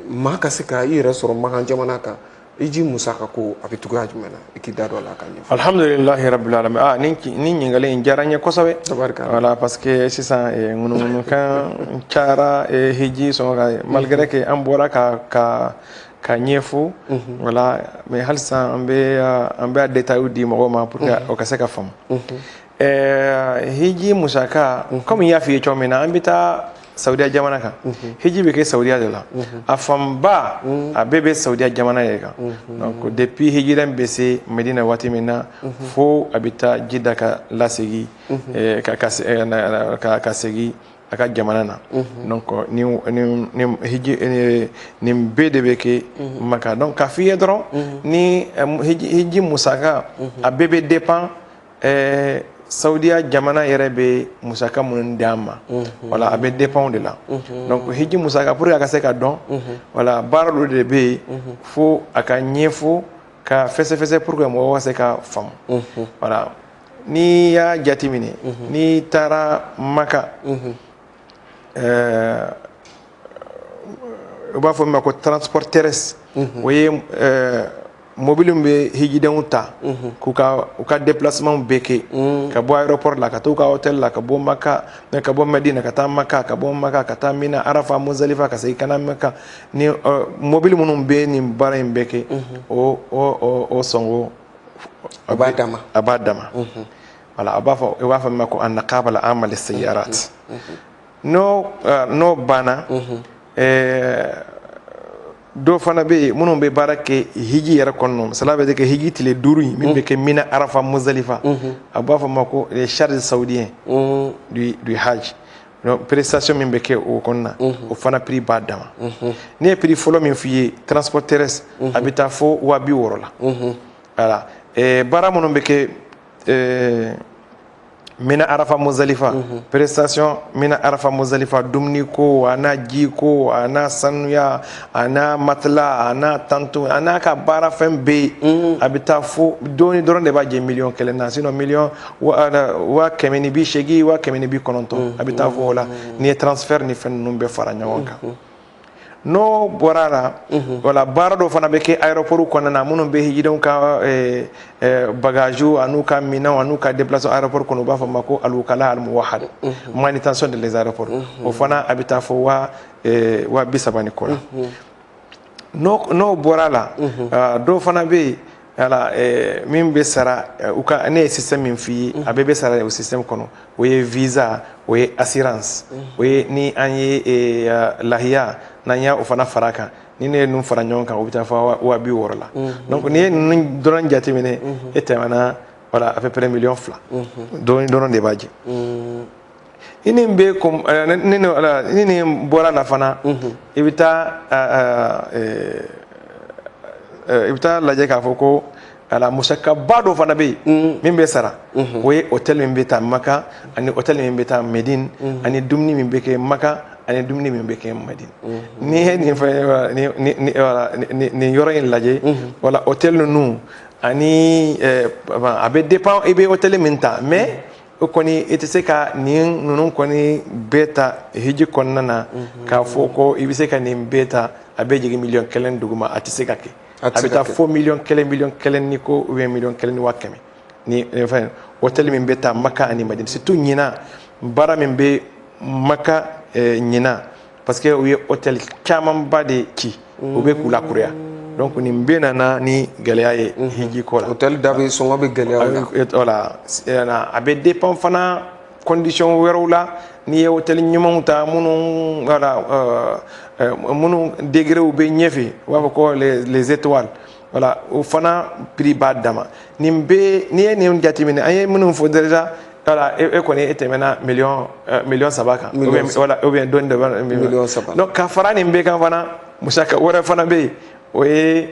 maa ka se ka i yɛrɛ sɔrɔ Makan jamana kan, hiji musakako a bɛ cogoya jumɛn na? I k'i da don a la ka ɲɛfɔ. Alhamdulilahi rabbil alamin. Ah, ni ɲininkali in diyara n ye kosɛbɛ. Tabarikala. Voilà, parce que sisan ŋunuŋunukan cayara hiji sɔngɔ kan, malgré que an bɔra ka ka Ka ɲɛfɔ, voilà. Mais halisa an bɛ a détail di mɔgɔw ma pour que o ka se ka faamu. Hiji musaka, comme n y'a f'i ye cogo min na, an bɛ taa Saudiya jamana kan. Hiji bɛ kɛ Saudiya de la, a fanba a bɛɛ bɛ Saudiya jamana de kan. Donc depuis hijiden bɛ se Medina waati min na fo a bɛ taa Jida ka lasegin ka segin a ka jamana na. Donc ni hiji nin bɛɛ de bɛ kɛ Maka. Donc k'a f'i ye dɔrɔn ni hiji musaka, a bɛɛ bɛ dépend Saudiya jamana yɛrɛ bɛ musaka minnu d'an ma. Voilà, a bɛ dépend o de la. Donc hiji musaka, pour que a ka se ka dɔn, voilà, baara dɔ de bɛ yen fo a ka ɲɛfɔ ka fɛsɛfɛsɛ pour que mɔgɔw ka se ka faamu. Voilà, n'i y'a jateminɛ, n'i taara Maka, u b'a fɔ min ma ko transport terrestre, o ye mobili min bɛ hijidenw ta k'u ka u ka déplacement bɛɛ kɛ ka bɔ aéroport la ka taa u ka hôtel la, ka bɔ Maka, ka bɔ Medina ka taa Maka, ka bɔ Maka ka taa Mina, Arafa, Muzalifa, ka segin ka na Maka. Ni mobili minnu bɛ nin baara in bɛɛ kɛ, o sɔngɔ A b'a dama. A b'a dama. Voilà, a b'a fɔ, u b'a fɔ min ma ko an-naqaba al-amma lis-sayyarat. N'o banna, dɔw fana bɛ yen minnu bɛ baara kɛ hiji yɛrɛ kɔnɔna. Cela veut dire que hiji tile 5 in min bɛ kɛ Mina, Arafa, Muzalifa, a b'a fɔ ma ko les charges saoudiens du hajj. Donc prestation min bɛ kɛ o kɔnɔna, o fana prix b'a dama. Ne ye prix fɔlɔ min f'i ye, transport terrestre, a bɛ taa fo 60 000 la. Voilà, baara minnu bɛ kɛ Mina, Arafa, Muzalifa, prestation Mina, Arafa, Muzalifa, dumuni ko a n'a ji ko a n'a sanuya a n'a matelas a n'a tente a n'a ka baara fɛn bɛɛ yen, a bɛ taa fo dɔɔni dɔrɔn de b'a jɛ miliyɔn 1 na. Sinon miliyɔn 180 000, 190 000, a bɛ taa fo o la n'i ye transfert ni fɛn ninnu bɛɛ fara ɲɔgɔn kan. N'o bɔra la, wala baara dɔw fana bɛ kɛ aéroport kɔnɔna na minnu bɛ hijidenw ka bagage an'u ka minɛnw an'u ka déplacement aéroport kɔnɔ, u b'a fɔ ma ko alwukala almuwahad, manutention de les aéroports. O fana a bɛ taa fo 30 000 ni kɔ la. N'o bɔra la, dɔw fana bɛ yen, wala min bɛ sara u ka, ne ye système min f'i ye, a bɛɛ bɛ sara o système kɔnɔ. O ye visa, o ye assurance, o ye ni an ye lahiya n'an y'a o fana fara a kan. Ni ne ye ninnu fara ɲɔgɔn kan, o bɛ taa fɔ 60 000 la. Donc n'i ye ninnu dɔrɔn jateminɛ, e tɛmɛna, voilà, à peu près miliyɔn 2 dɔɔni dɔrɔn de b'a jɛ. Ni nin bɛ kom ni ni voilà, ni nin bɔra la fana, i bɛ taa lajɛ k'a fɔ ko ala musakaba dɔ fana bɛ yen min bɛ sara. O ye hôtel min bɛ taa Maka ani hôtel min bɛ taa Medine ani dumuni min bɛ kɛ Maka ani dumuni min bɛ kɛ Medine. N'i ye nin fɛn ni voilà, nin yɔrɔ in lajɛ, voilà, hôtel ninnu ani a bɛ dépend i bɛ hôtel min ta. Mais o kɔni, i tɛ se ka nin ninnu kɔni bɛɛ ta hiji kɔnɔna na k'a fɔ ko i bɛ se ka nin bɛɛ ta a bɛ jigin miliyɔn 1 duguma. A tɛ se ka kɛ. A bɛ taa fo miliyɔn 1, miliyɔn 1 ni ko, ou bien miliyɔn 1 ni 100 000. Ni fɛn hôtel min bɛ taa Maka ani Madina, surtout ɲinan, baara min bɛ Maka ɲinan, parce que u ye hôtel camanba de ci, u bɛ k'u lakuraya. Donc nin bɛɛ nana ni gɛlɛya ye hiji ko la. Hôtel da bɛ sɔngɔ bɛ gɛlɛya o la. Voilà, a bɛ dépend fana condition wɛrɛw la. N'i ye hôtel ɲumanw ta minnu, voilà, minnu degrés bɛ ɲɛfɛ, u b'a fɔ ko les étoiles, voilà, o fana prix b'a dama. Nin bɛɛ, n'i ye nin jateminɛ, an ye minnu fɔ déjà, voilà, e kɔni e tɛmɛna miliyɔn 3 kan, voilà, ou bien dɔɔni dɔ. Miliyɔn 3. Donc ka fara nin bɛɛ kan fana, musaka wɛrɛ fana bɛ yen, o ye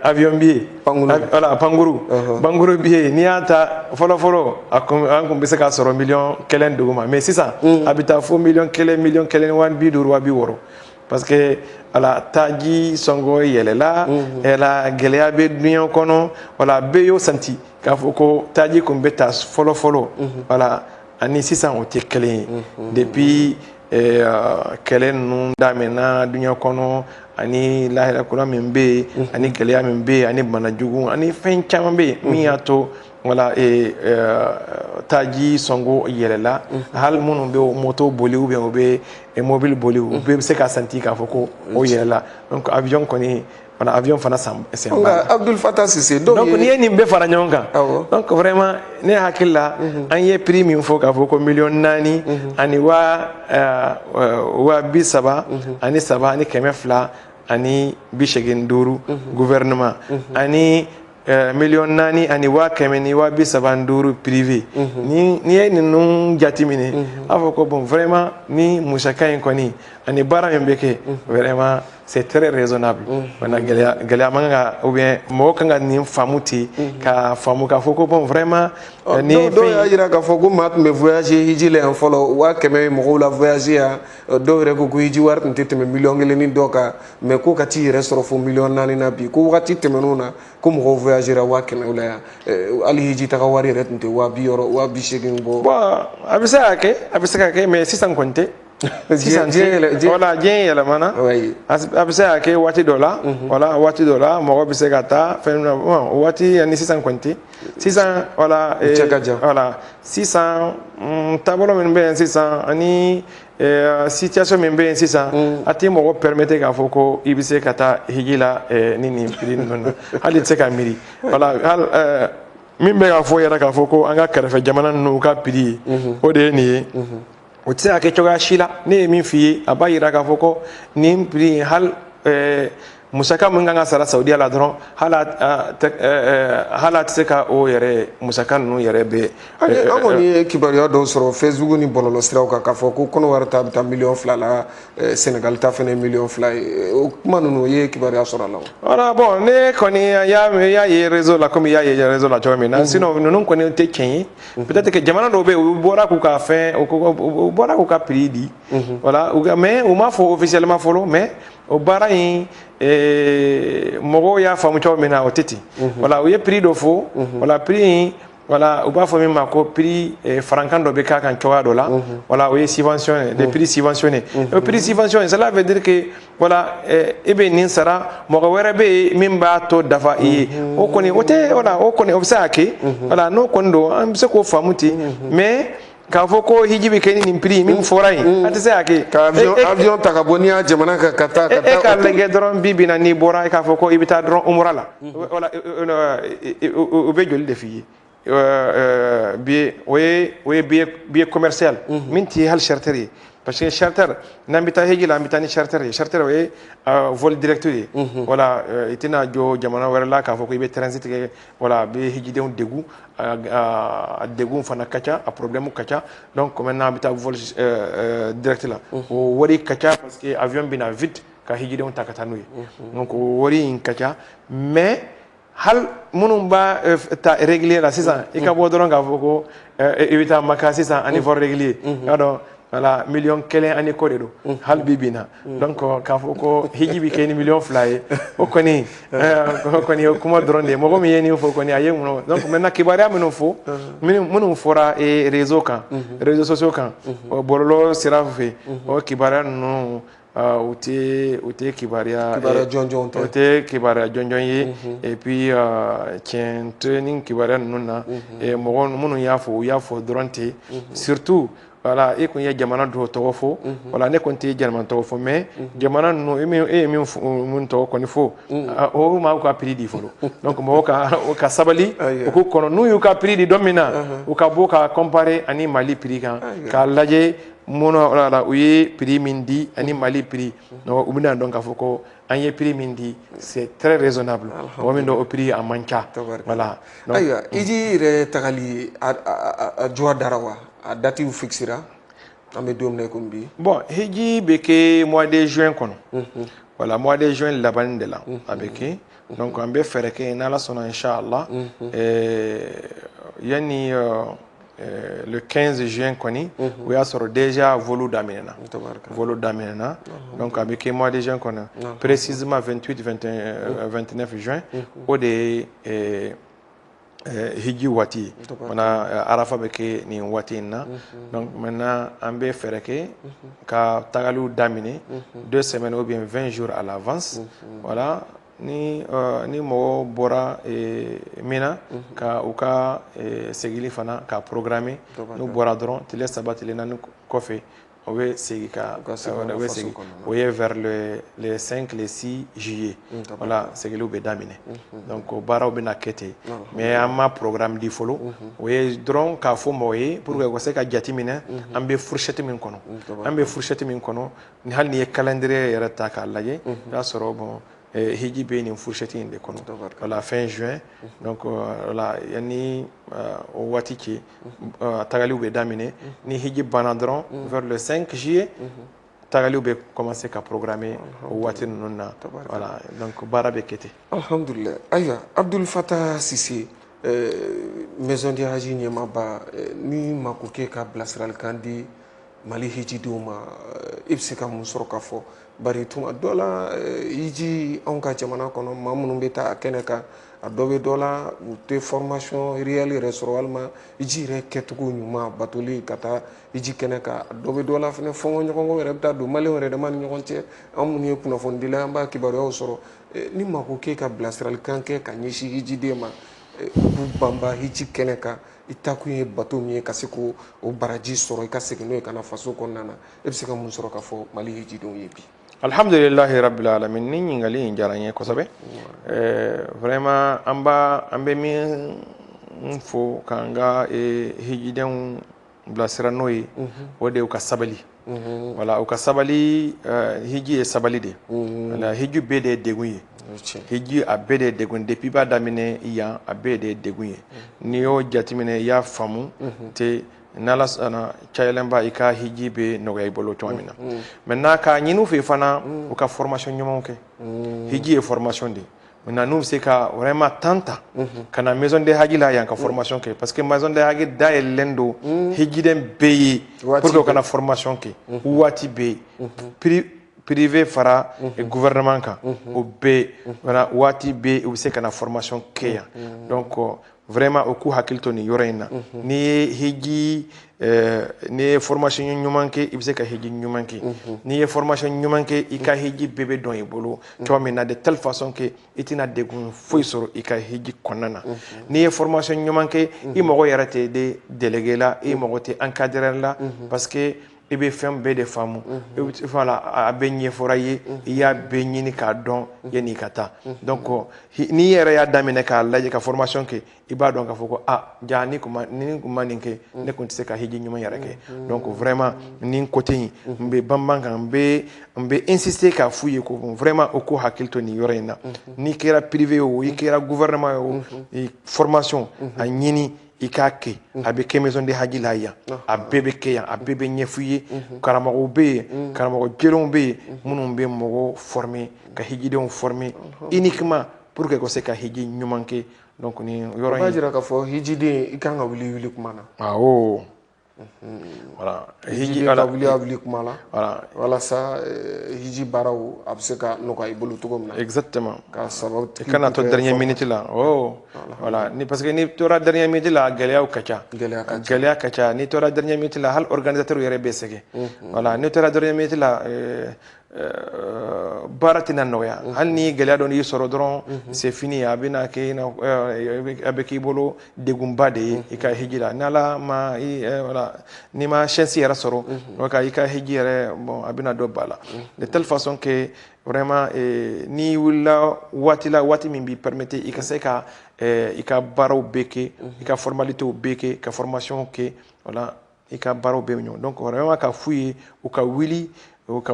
avion billet. Voilà, pankuru billet, n'i y'a ta fɔlɔ fɔlɔ, a kun an kun bɛ se k'a sɔrɔ miliyɔn 1 duguma, mais sisan a bɛ taa fo miliyɔn 1, miliyɔn 1 ni 50 000, 60 000, parce que voilà, taji sɔngɔ yɛlɛla, la gɛlɛya bɛ diɲɛ kɔnɔ. Voilà, bɛɛ y'o santi k'a fɔ ko taji kun bɛ ta fɔlɔ fɔlɔ, voilà, ani sisan o tɛ kelen ye. Depuis kɛlɛ ninnu daminɛna diɲɛ kɔnɔ, ani lahara kura min bɛ yen, ani gɛlɛya min bɛ yen, ani bana jugu ani fɛn caman bɛ yen min y'a to Voilà, taji sɔngɔ yɛlɛla. Hali minnu bɛ moto boli ou bien u bɛ mobili boli, u bɛɛ bɛ se k'a sentir k'a fɔ ko o yɛlɛla. Donc avion kɔni, voilà, avion fana sen b'a la. Nka Abdul Fatah Cissé, dɔw Donc n'i ye nin bɛɛ fara ɲɔgɔn kan, donc vraiment ne hakili la, an ye prix min fɔ k'a fɔ ko 4 miliyɔn ani 33 285 gouvernement, ani 4 miliyɔn ani 135 000 privé, ni n'i ye ninnu jateminɛ, a fɔ ko bon, vraiment, ni musaka in kɔni ani baara min bɛ kɛ, vraiment c'est très raisonnable. Voilà, gɛlɛya gɛlɛya man kan ka, ou bien mɔgɔ kan ka nin faamu ten, ka faamu k'a fɔ ko bon, vraiment, ni Dɔw y'a jira k'a fɔ ko maa tun bɛ voyager hiji la yan fɔlɔ, 100 000 ye mɔgɔw la voyager yan. Dɔw yɛrɛ ko ko hiji wari tun tɛ tɛmɛ 1 miliyɔn ni dɔ kan, mais ko ka t'i yɛrɛ sɔrɔ fo 4 miliyɔn na bi, ko wagati tɛmɛnenw na ko mɔgɔw voyagera 100 000 la yan, hali hiji taga wari yɛrɛ tun tɛ 60 000, 80 000 bɔ. Bon, a bɛ se ka kɛ, a bɛ se ka kɛ, mais sisan kɔni tɛ. Sisan tɛ, voilà, diɲɛ yɛlɛmana. A bɛ se ka kɛ waati dɔ la, voilà, waati dɔ la mɔgɔ bɛ se ka taa fɛn na. Bon, o waati ani sisan kɔni tɛ sisan, voilà. Cɛ ka jan. Voilà, sisan taabolo min bɛ yen sisan ani situation min bɛ yen sisan, a tɛ mɔgɔ permettre k'a fɔ ko i bɛ se ka taa hiji la ni nin prix ninnu na, hali i tɛ se ka miiri. Voilà, hali min bɛ k'a fɔ yɛrɛ k'a fɔ ko an ka kɛrɛfɛ jamana ninnu ka prix ye, o de ye nin ye, o tɛ se ka kɛ cogoya si la. Ne ye min f'i ye, a b'a yira k'a fɔ ko nin prix in, hali musaka min kan ka sara Saudiya la dɔrɔn, hali a tɛ se ka o yɛrɛ musaka ninnu yɛrɛ bɛɛ. An kɔni ye kibaruya dɔw sɔrɔ Facebook ni bɔlɔlɔsiraw kan k'a fɔ ko Kɔnɔwari ta bɛ taa 2 miliyɔn la, Senegal ta fana ye 2 miliyɔn ye. O kuma ninnu, i ye kibaruya sɔrɔ a la wa? Voilà, bon, ne kɔni y'a ye réseau la, komi i y'a ye réseau la cogo min na. Sinon ninnu kɔni tɛ tiɲɛ ye. Peut-être que jamana dɔw bɛ yen, u bɔra k'u ka fɛn, u bɔra k'u ka prix di, voilà, mais u m'a fɔ officiellement fɔlɔ. Mais o baara in, mɔgɔw y'a faamu cogo min na, o tɛ ten. Voilà, u ye prix dɔ fɔ. Voilà, prix in, voilà, u b'a fɔ min ma ko prix farankan dɔ bɛ k'a kan cogoya dɔ la. Voilà, o ye subvention ye, des prix subventionnés. O prix subventionné, cela veut dire que voilà, e bɛ nin sara, mɔgɔ wɛrɛ bɛ yen min b'a tɔ dafa i ye. O kɔni o tɛ, voilà, o kɔni o bɛ se ka kɛ. Voilà, n'o kɔni don, an bɛ se k'o faamu ten. Mais k'a fɔ ko hiji bɛ kɛ ni nin prix min fɔra yen, a tɛ se ka kɛ. Ka avion ta ka bɔ n'i y'a jamana kan ka taa ka taa. E k'a lajɛ dɔrɔn, bi bi in na, n'i bɔra i k'a fɔ ko i bɛ taa dɔrɔn umura la, voilà, o bɛ joli de f'i ye? Billet, o ye billet commercial min tɛ hali charter ye, parce que charter, n'an bɛ taa hiji la, an bɛ taa ni charter ye. Charter, o ye vol direct ye. Voilà, i tɛna jɔ jamana wɛrɛ la k'a fɔ ko i bɛ transit kɛ. Voilà, a bɛ hijidenw degun, a degun fana ka ca, a problème ka ca. Donc maintenant an bɛ taa vol direct la, o wari ka ca parce que avion bɛ na vite ka hijidenw ta ka taa n'u ye. Donc o wari in ka ca. Mais hali minnu b'a ta régulier la sisan, i ka bɔ dɔrɔn k'a fɔ ko i bɛ taa Maka sisan ani vol régulier, i b'a dɔn, voilà, 1,5 miliyɔn ani kɔ de don hali bi bi in na. Donc k'a fɔ ko hiji bɛ kɛ ni 2 miliyɔn ye, o kɔni o kuma dɔrɔn de ye. Mɔgɔ min ye nin fɔ kɔni, a ye mun? Donc maintenant kibaruya minnu fɔ, minnu fɔra réseau kan, réseaux sociaux kan, bɔlɔlɔ sira fɛ, o kibaruya ninnu, u tɛ kibaruya kibaruya jɔnjɔn tɛ. O tɛ kibaruya jɔnjɔn ye. Et puis tiɲɛ tɛ ni kibaruya ninnu na. Mɔgɔ minnu y'a fɔ, u y'a fɔ dɔrɔn ten. Surtout, voilà, e kun ye jamana dɔw tɔgɔ fɔ. Voilà, ne kɔni tɛ jamana tɔgɔ fɔ, mais jamana ninnu, e ye min tɔgɔ kɔni fɔ, o m'aw ka prix di fɔlɔ. Donc mɔgɔw ka sabali, u k'u kɔnɔ n'u y'u ka prix di don min na, u ka bɔ ka comparer ani Mali prix kan, k'a lajɛ mun la u ye prix min di ani Mali prix. U bɛna dɔn k'a fɔ ko an ye prix min di, c'est très raisonnable. Mɔgɔ min don, o prix a man ca, voilà. Ayiwa, hiji yɛrɛ tagali a joie dara wa? A date fixera, an bɛ don min na i komi bi? Bon, hiji bɛ kɛ mois de juin kɔnɔ. Voilà, mois de juin laban de la a bɛ kɛ. Donc an bɛ fɛɛrɛ kɛ, n'Ala sɔnna, inchallah, yanni le 15 juin kɔni, o y'a sɔrɔ déjà vol daminɛna, vol daminɛna. Donc a bɛ kɛ mois de juin kɔnɔ, précisément 28, 21, 29 juin. O de ye hiji waati ye. Mana arafa bɛ kɛ nin waati in na. Donc maintenant an bɛ fɛɛrɛ kɛ ka tagaliw daminɛ 2 semaines ou bien 20 jours à l'avance. Voilà. Ni mɔgɔw bɔra Mina ka u ka segili fana ka programmer, n'u bɔra dɔrɔn tile 3 tile 4 kɔfɛ, o bɛ segin ka o bɛ segin, o ye vers le 5, le 6 juillet. Voilà, segiliw bɛ daminɛ. Donc o baaraw bɛna kɛ ten, mais an ma programme di fɔlɔ. O ye dɔrɔn k'a fɔ mɔgɔ ye pour que u ka se ka jate minɛ an bɛ fourchette min kɔnɔ, an bɛ fourchette min kɔnɔ. Ni hali n'i ye calendrier yɛrɛ ta k'a lajɛ, i b'a sɔrɔ bon, hiji bɛ nin fourchette in de kɔnɔ. Voilà, fin juin. Donc voilà, yanni o waati cɛ, tagaliw bɛ daminɛ. Ni hiji banna dɔrɔn, vers le 5 juillet, tagaliw bɛ commencer ka programmer o waati ninnu na. Voilà, donc baara bɛ kɛ ten. Alhamdulilah. Ayiwa, Abdul Fatah Sise, Maison du Hadj ɲɛmaaba, ni mako k'e ka bilasiralikan di Mali hijidenw ma, i bɛ se ka mun sɔrɔ ka fɔ? Bari tuma dɔ la, hiji anw ka jamana kɔnɔ, maa minnu bɛ taa a kɛnɛ kan, a dɔ bɛ dɔ la, u tɛ formation réelle yɛrɛ sɔrɔ, walima hiji yɛrɛ kɛcogo ɲuman, batoli ka taa hiji kɛnɛ kan. A dɔ bɛ dɔ la fɛnɛ, fɔnkɔɲɔgɔnkɔ yɛrɛ bɛ taa don maliyɛnw yɛrɛ dama ni ɲɔgɔn cɛ. Anw minnu ye kunnafonidila, an b'a kibaruyaw sɔrɔ. Ni mako k'e ka bilasiralikan kɛ ka ɲɛsin hijiden ma, u k'u banba hiji kɛnɛ kan, i taakun ye bato min ye, ka se k'o baraji sɔrɔ, i ka segin n'o ye ka na faso kɔnɔna na, e bɛ se ka mun sɔrɔ ka fɔ Mali hijidenw ye bi? Alhamdulilahi rabbil alamin. Ni ɲininkali in diyara n ye kosɛbɛ. Vraiment, an bɛ min fo k'an ka hijidenw bilasira n'o ye, o de ye u ka sabali. Voilà, u ka sabali. Hiji ye sabali de ye. Voilà, hiji bɛɛ de ye degun ye. Hiji a bɛɛ de ye degun. Depuis i b'a daminɛ yan, a bɛɛ de ye degun ye. N'i y'o jateminɛ, i y'a faamu te, n'Ala sɔnna, cayalenba i ka hiji bɛ nɔgɔya i bolo cogo min na. Maintenant, k'a ɲini u fɛ fana, u ka formation ɲumanw kɛ. Hiji ye formation de ye. Maintenant, n'u bɛ se ka vraiment temps ta ka na Maison de Hadj la yan ka formation kɛ, parce que Maison de Hadj dayɛlɛlen don hijiden bɛɛ ye pour que u kana formation kɛ waati bɛɛ, privé fara gouvernement kan, o bɛɛ, voilà, waati bɛɛ u bɛ se ka na formation kɛ yan. Donc vraiment, u k'u hakili to nin yɔrɔ in na. N'i ye hiji, n'i ye formation ɲuman kɛ, i bɛ se ka hiji ɲuman kɛ. N'i ye formation ɲuman kɛ, i ka hiji bɛɛ bɛ dɔn i bolo cogo min na, de telle façon que i tɛna degun foyi sɔrɔ i ka hiji kɔnɔna na. N'i ye formation ɲuman kɛ, i mago yɛrɛ tɛ de délégué la, i mago tɛ encadreur la, parce que i bɛ fɛn bɛɛ de faamu. Voilà, a bɛɛ ɲɛfɔra i ye, i y'a bɛɛ ɲini k'a dɔn yanni i ka taa. Donc n'i yɛrɛ y'a daminɛ k'a lajɛ ka formation kɛ, i b'a dɔn k'a fɔ ko ah, ja ni kun ma ni kun ma nin kɛ, ne kun tɛ se ka hiji ɲuman yɛrɛ kɛ. Donc vraiment, nin côté in, n bɛ banban kan, n bɛ insister k'a f'u ye ko vraiment, u k'u hakili to nin yɔrɔ in na. N'i kɛra privé o, i kɛra gouvernement ye o, formation a ɲini i k'a kɛ. A bɛ kɛ Maison de Hadj la yan, a bɛɛ bɛ kɛ yan, a bɛɛ bɛ ɲɛf'i ye. Karamɔgɔw bɛ yen, karamɔgɔ jɛlenw bɛ yen minnu bɛ mɔgɔw former, ka hijidenw former uniquement pour que ka se ka hiji ɲuman kɛ. Donc nin yɔrɔ in o b'a jira k'a fɔ hijiden, i kan ka wuli kuma na. Awɔ, voilà. Hiji ka wuli a wuli kuma la. Voilà. Walasa hiji baaraw a bɛ se ka nɔgɔya i bolo cogo min na. Exactement. Ka sababu I kana to dernière minute la. Oh, voilà, ni parce que ni tora dernière minute la, gɛlɛyaw ka ca. Gɛlɛya ka ca. Gɛlɛya ka ca. Ni tora dernière minute la, hali organisateur yɛrɛ bɛ sɛgɛn. Voilà, ni tora dernière minute la, baara tɛna nɔgɔya. Hali ni gɛlɛya dɔ y'i sɔrɔ dɔrɔn, c'est fini. A bɛna kɛ, a bɛ k'i bolo degunba de ye i ka hiji la. N'Ala ma i, voilà, n'i ma chance yɛrɛ sɔrɔ, donc i ka hiji yɛrɛ, bon, a bɛna dɔ ba la, de telle façon que vraiment, n'i wulila waati la, waati min b'i permettre i ka se ka i ka baaraw bɛɛ kɛ, i ka formalités bɛɛ kɛ, ka formation kɛ, voilà, i ka baaraw bɛɛ bɛ ɲɔgɔn. Donc vraiment, ka f'u ye u ka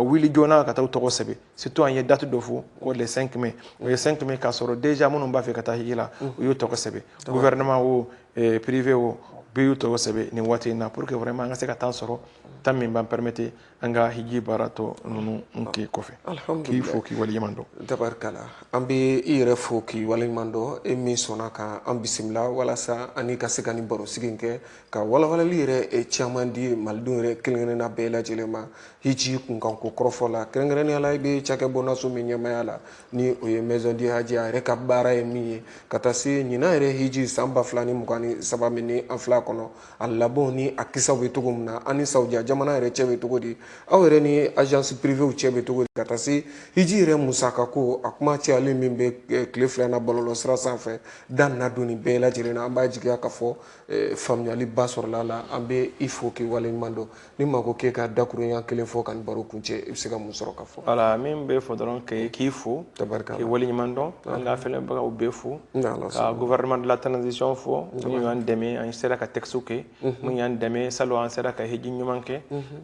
wuli joona ka taa u tɔgɔ sɛbɛn. Surtout, an ye date dɔ fɔ ko le 5 mai. O ye 5 mai, k'a sɔrɔ déjà minnu b'a fɛ ka taa hiji la, u y'u tɔgɔ sɛbɛn. Gouvernement o, privé o, bɛɛ y'u tɔgɔ sɛbɛn nin waati in na, pour que vraiment an ka se ka temps sɔrɔ, temps min b'an permettre an ka hiji baara tɔ ninnu kɛ kɔfɛ. K'i fo k'i waleɲuman dɔn. Tabarikala, an bɛ i yɛrɛ fo k'i waleɲuman dɔn, e min sɔnna ka an bisimila walasa ani ka se ka nin barosigi in kɛ, ka walawalali yɛrɛ caman di malidenw yɛrɛ kelen-kelenna bɛɛ lajɛlen ma hiji kunkanko kɔrɔfɔ la. Kɛrɛnkɛrɛnnenya la, i bɛ cakɛ bɔnnaso min ɲɛmaya la, ni o ye Maison du Hadj, a yɛrɛ ka baara ye min ye, ka taa se ɲinan yɛrɛ hiji san 2023 min ni an filɛ. kɔnɔ, a labɛnw ni a kisaw bɛ cogo min na, an ni Saudiya jamana yɛrɛ cɛ bɛ cogo di, aw yɛrɛ ni agence privée cɛ bɛ cogo di, ka taa se hiji yɛrɛ musaka ko a kuma cayalen min bɛ tile fila in na bɔlɔlɔ sira sanfɛ, da nana don nin bɛɛ lajɛlen na. An b'a jigiya k'a fɔ faamuyaliba sɔrɔla la. An bɛ i fo k'i waleɲuman dɔn. Ni maa ko k'e ka dakurunya kelen fɔ ka nin baro kuncɛ, i bɛ se ka mun sɔrɔ ka fɔ? Voilà, min bɛ fɔ dɔrɔn k'i fo, k'i waleɲuman dɔn, an ka filɛbagaw bɛɛ fo, ka gouvernement de la transition fo min y'an dɛmɛ, an sera ka texte kɛ, min y'an dɛmɛ salon an sera ka hiji ɲuman kɛ.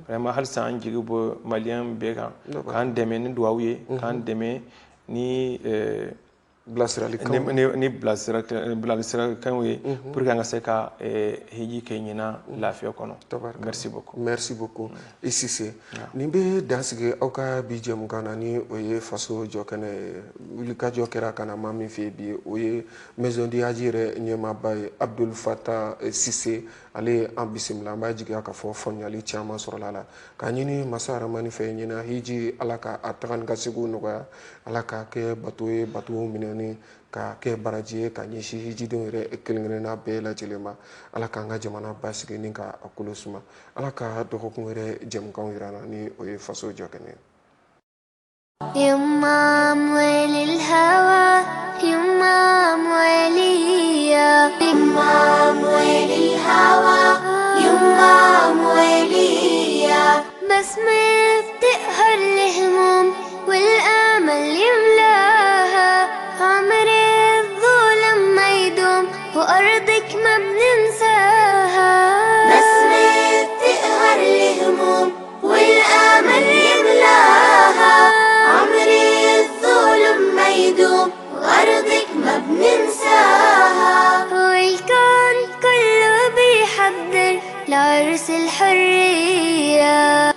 Vraiment halisa an jigi bɔ maliyɛn bɛɛ kan, k'an dɛmɛ ni duwawu ye, k'an dɛmɛ ni bilasiralikanw ni bilasiralikanw ye pour que an ka se ka hiji kɛ ɲinan lafiya kɔnɔ. Merci beaucoup. Merci beaucoup i Cissé. Nin bɛ dan sigi aw ka bi jɛmukan na, ni o ye faso jɔkɛnɛ ye. Wulikajɔ kɛra ka na maa min fɛ yen bi, o ye Maison du Hadj yɛrɛ ɲɛmaaba ye, Abdul Fatah Cissé. Ale ye an bisimila. An b'a jigiya k'a fɔ faamuyali caman sɔrɔla la. K'a ɲini masa Aramani fɛ ɲinan hiji, Ala ka a taga ni ka seginw nɔgɔya, Ala k'a kɛ bato ye, bato minɛni ka kɛ baraji ye ka ɲɛsin hijidenw yɛrɛ kelen kelenna bɛɛ lajɛlen ma. Ala k'an ka jamana basigi ni ka a kolo suma. Ala ka dɔgɔkun wɛrɛ jɛmukanw yira an na, ni o ye faso jɔkɛnɛ ye. يما أموال الهوى، يما أمواليا، يما أموال الهوى، يما أمواليا، بسمة بتقهر الهموم والآمل يملاها، عمر الظلم ما يدوم وأرضك ما بننساها، بسمة بتقهر الهموم والآمل يملاها، عمر الظلم ما يدوم وأرضك ما بننساها، والكون كله بيحضر لعرس الحرية.